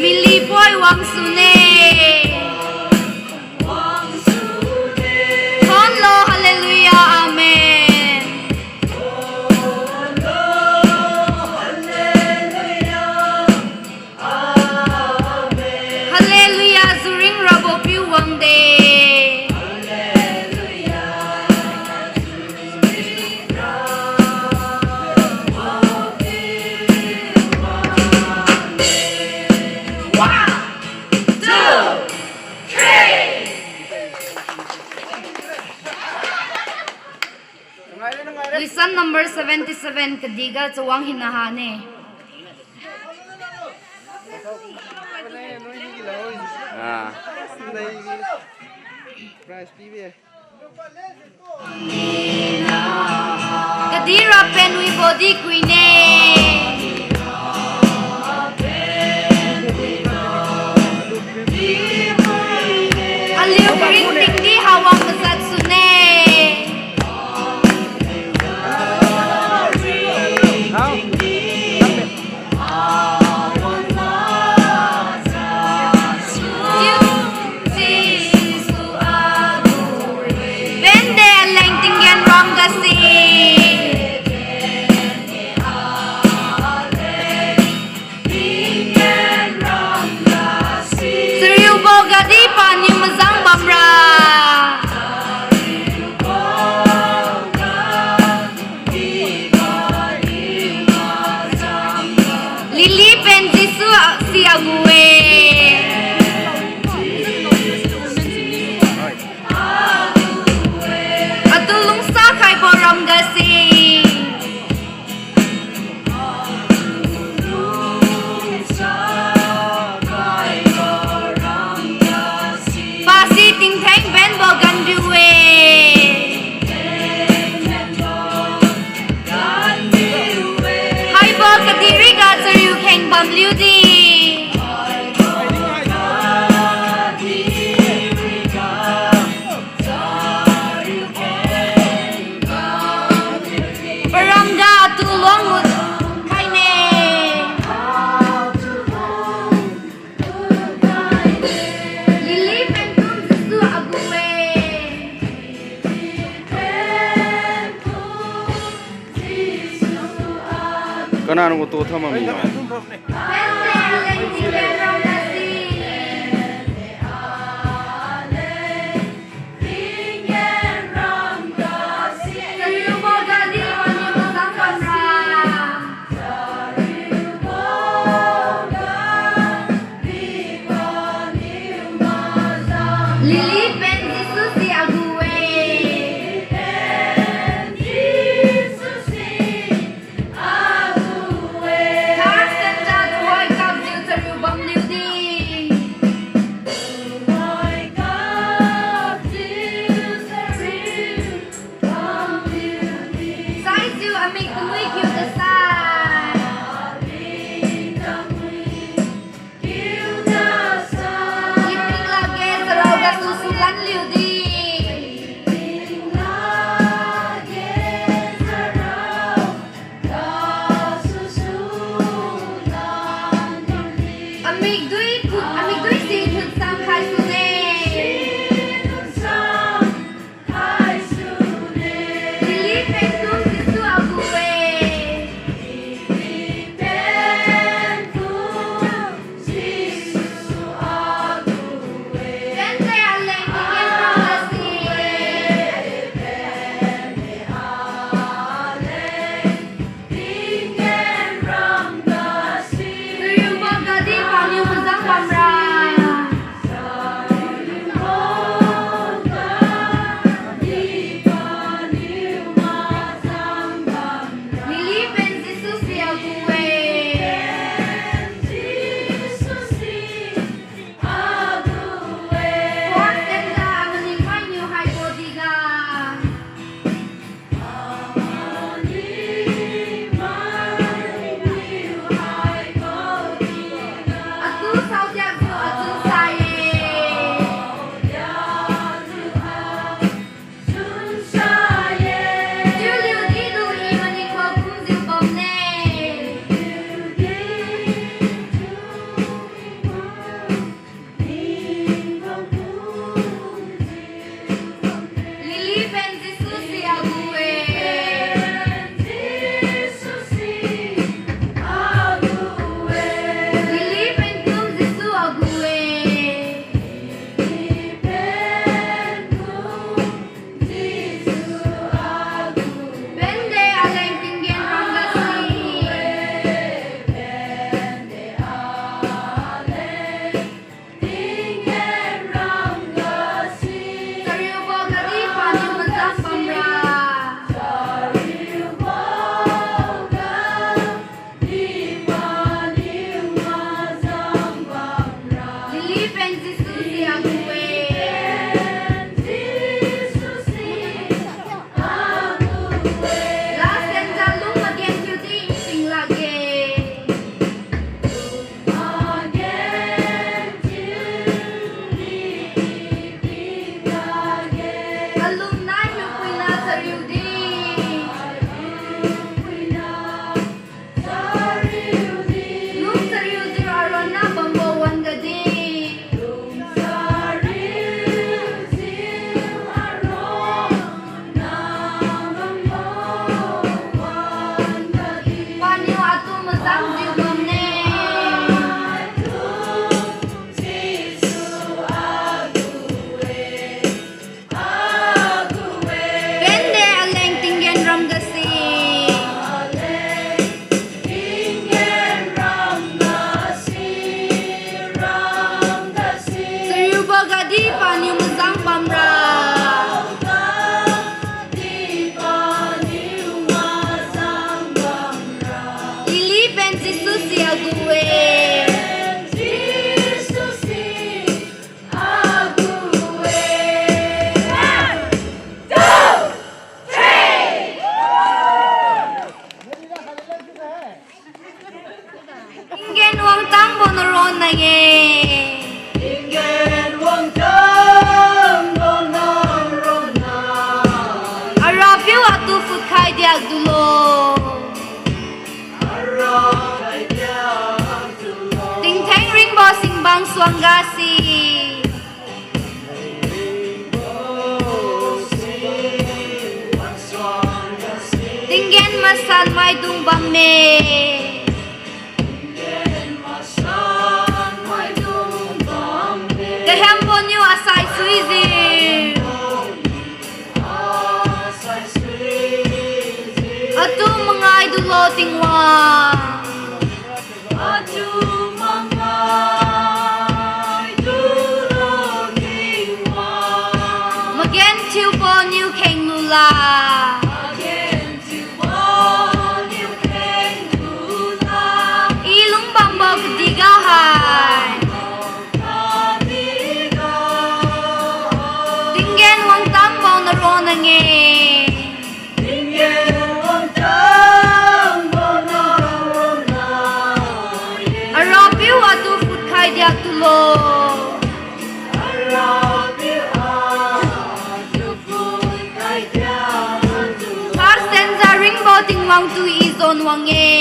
Mili poi wangsune. Thonlo, hallelujah, amen. Lesson number seventy seven kadihga chawang hina hane. Ah. Prize pibe. Kadihra pen wibo di kuine. Aliu karingting di hawang mazat sune. Bende aleng tinggen ram gasi. Chariubo gadi paniu mazang bamra. Lily pen Jesu si agu-e. Atu lungsa khaibo ram gasi. Pasi tingtheng benbo ganbiu-e. Haibo kadihriga chariu kheng bamliu di. Paramga atu luang mut khaine. Lily pen kum Jesu agu-e. Kanang gu tu thamami. Lily pen Jesu si agu-e. Third stanza tuhoi kapjiu chariu bamliu di. Saijiu amik kamui kiu kasai. Iping lakge charao gasu sulan liu di. Amik dui, amik dui si thunsam khai sune. Lily pen kum Jesu agu-e. Jesu si agu-e. Jesu si agu-e. One, two, three. Tinggen wangtangbo naronna-e. Tinggen wangtangbo naronna-e. Arapiu atu phutkhai diakdulo. Tingtheng ringbo singbang suangga si. Tinggen masan maidung bamme. Kahembo niu asai suijiu. Atu mangai dulo Tingwang. Atu mangai dulo Tingwang. Magenthiubo niu kheng lula. Magenthiubo niu kheng lula. I lungbambo kadihga hai. Tinggen wangtangbo naronna-e. Arapiu atu phutkhai diakdulo. Last stanza ringbo Tingwang tu i zon wang-e.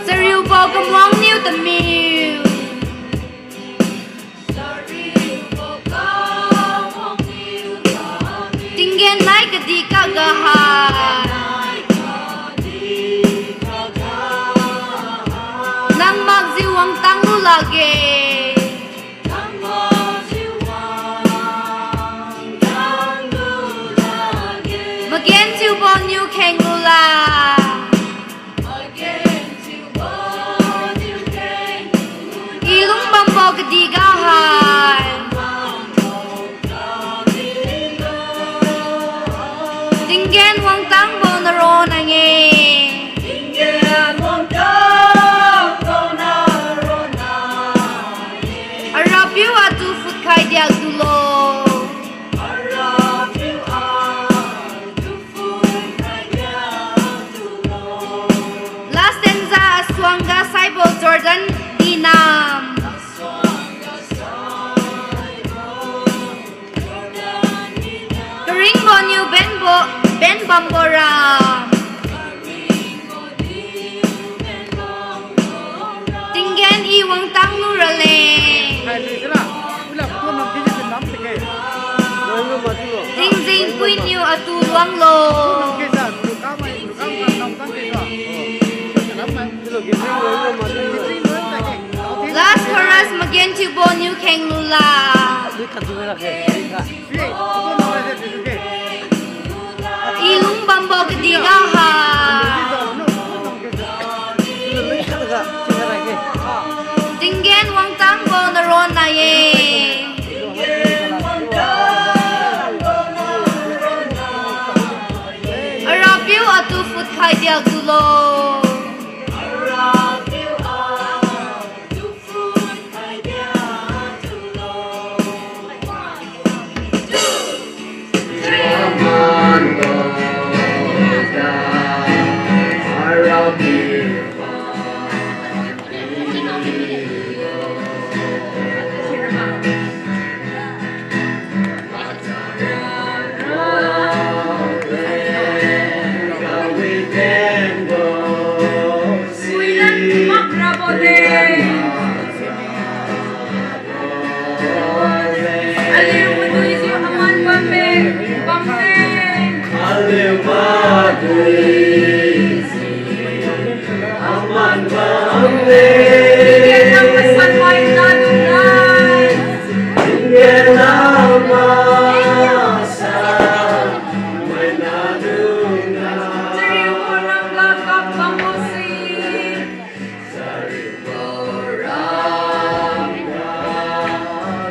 Chariubo kamuang niu tamiu. Tinggen nai kadihga hai. Nang makjiu wangtang lu lakge. Magenthiubo niu kheng lula. I lungbambo kadihga hai. Tinggen wangtangbo naronna-e. Arapiu atu phutkhai diakdulo. Last stanza asuangga saibo Jordan dinam. Karingbo niu benbo, ben bambo ram. Tinggen i wangtang lu raleng. Tingjeng puiniu atu luanglo. Last chorus, magenthiubo niu kheng lula. I lungbambo kadihga hai. Tinggen wangtangbo naronna-e. Arapiu atu phutkhai diakdulo. Aliu maduijiu aman bamme, bamme. Aliu maduijiu aman bamme. Tinggen nang masan mai nadung nai. Tinggen nang masan mai nadung nai. Chariubo rangga kap bambo si. Chariubo rangga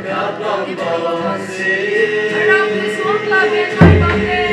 kap bambo si. Aram suangga benai bamme.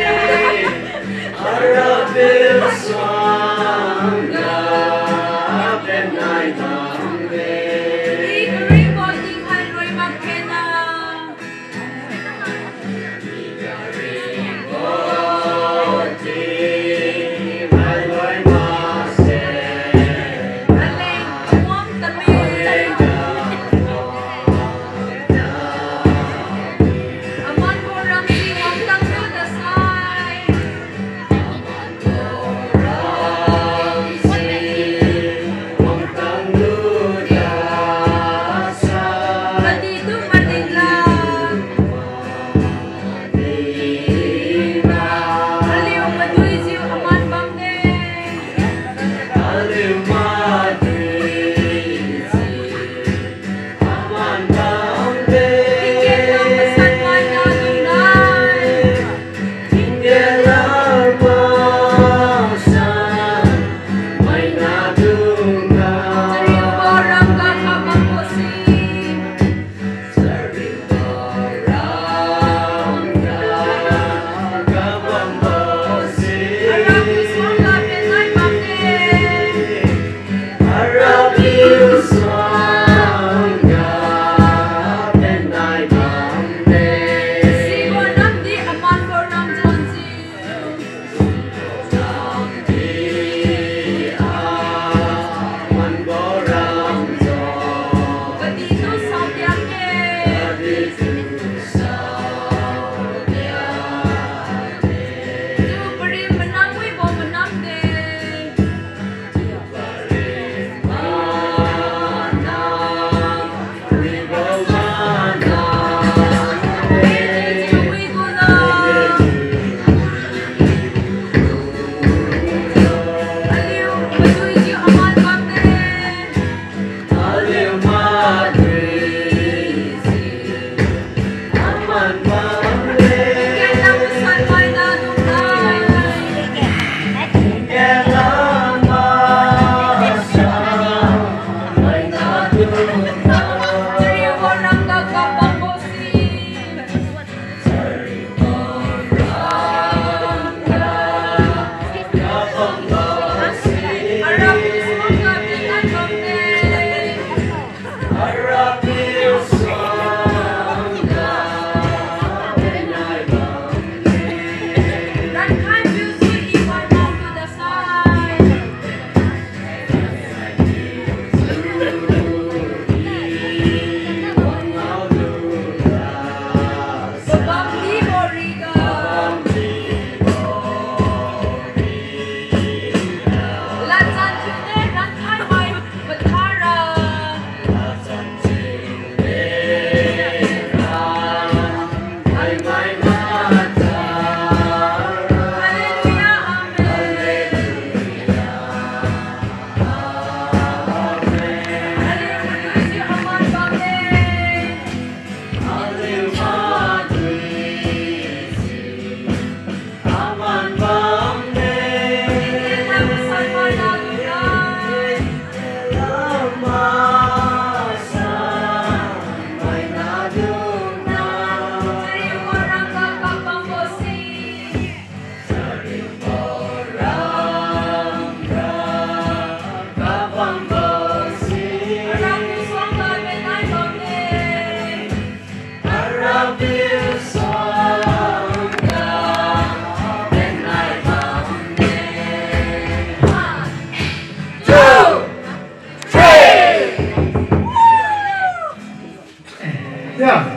Ya,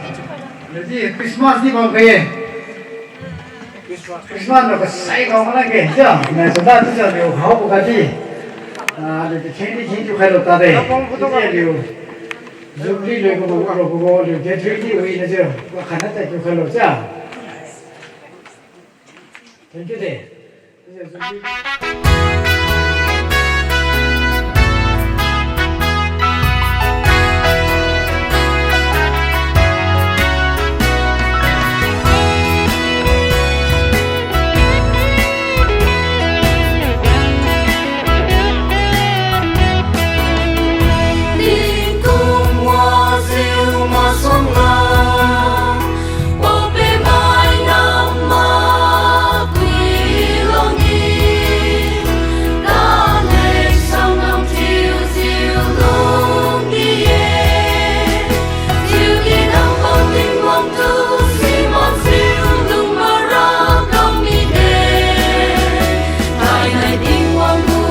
jadi Christmas di bam khe. Christmas no kasai kau mana ke. Ya, na sada tu ja liu hao bu kadi. Ah, liu khe di khe tu khai lo ta de. Jadi liu Jubilee liu ko ko ko liu khe three di wi na je. Wa khana ta tu khai lo ja. Thank you de. Tingkum wajiu masuangla, paope mai ngam makui lungni, kalek sang ngam thiujiu lungdi-e. Thiudi nang bam Tingwang tu simakjiu lung mara kam mide. Thainai Tingwang gu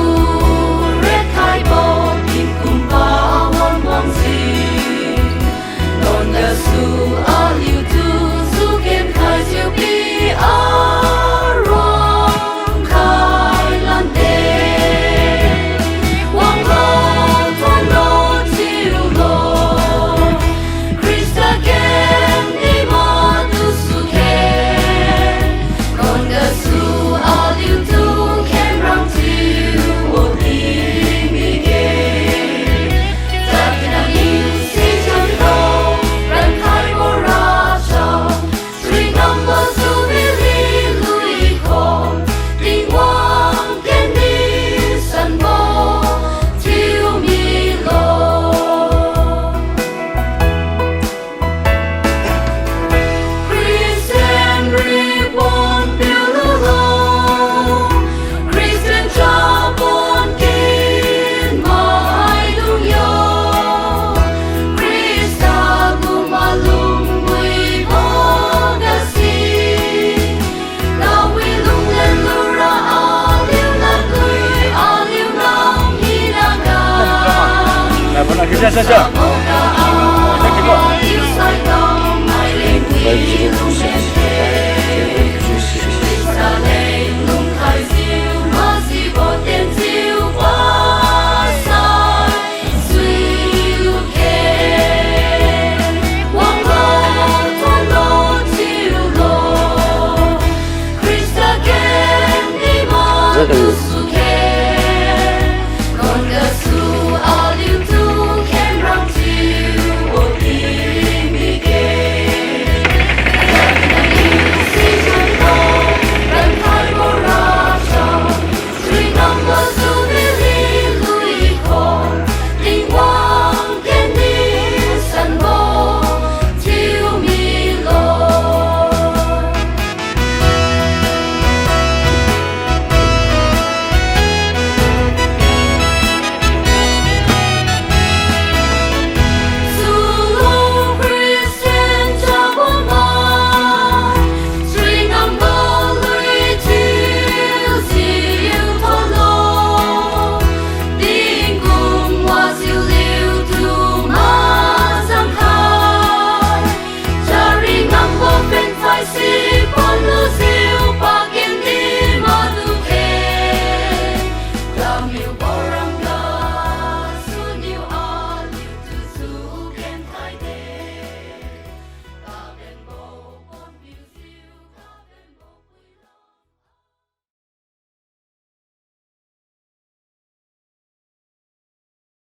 riat khaibo tingkum pawan wangjiu, nuan gasu aliutu juken khaijiu pi aruang khai lande. Wanglo, thuonlo, thiulo, Khrista ken ni matu sukhe. Nuan gasu aliutu khenrang thiu wadi mige. Tadna ning sijenglo, rankhaibo rachao, suingambo Jubilee lui kho, Tingwang ken ni sanbo thiu milo. Christian ripon piululo, Christian chabon kin maidung yo, Khrista gu malum wibo gasi, kawi lunglen lura aliu ladlui aliu nam hinaga.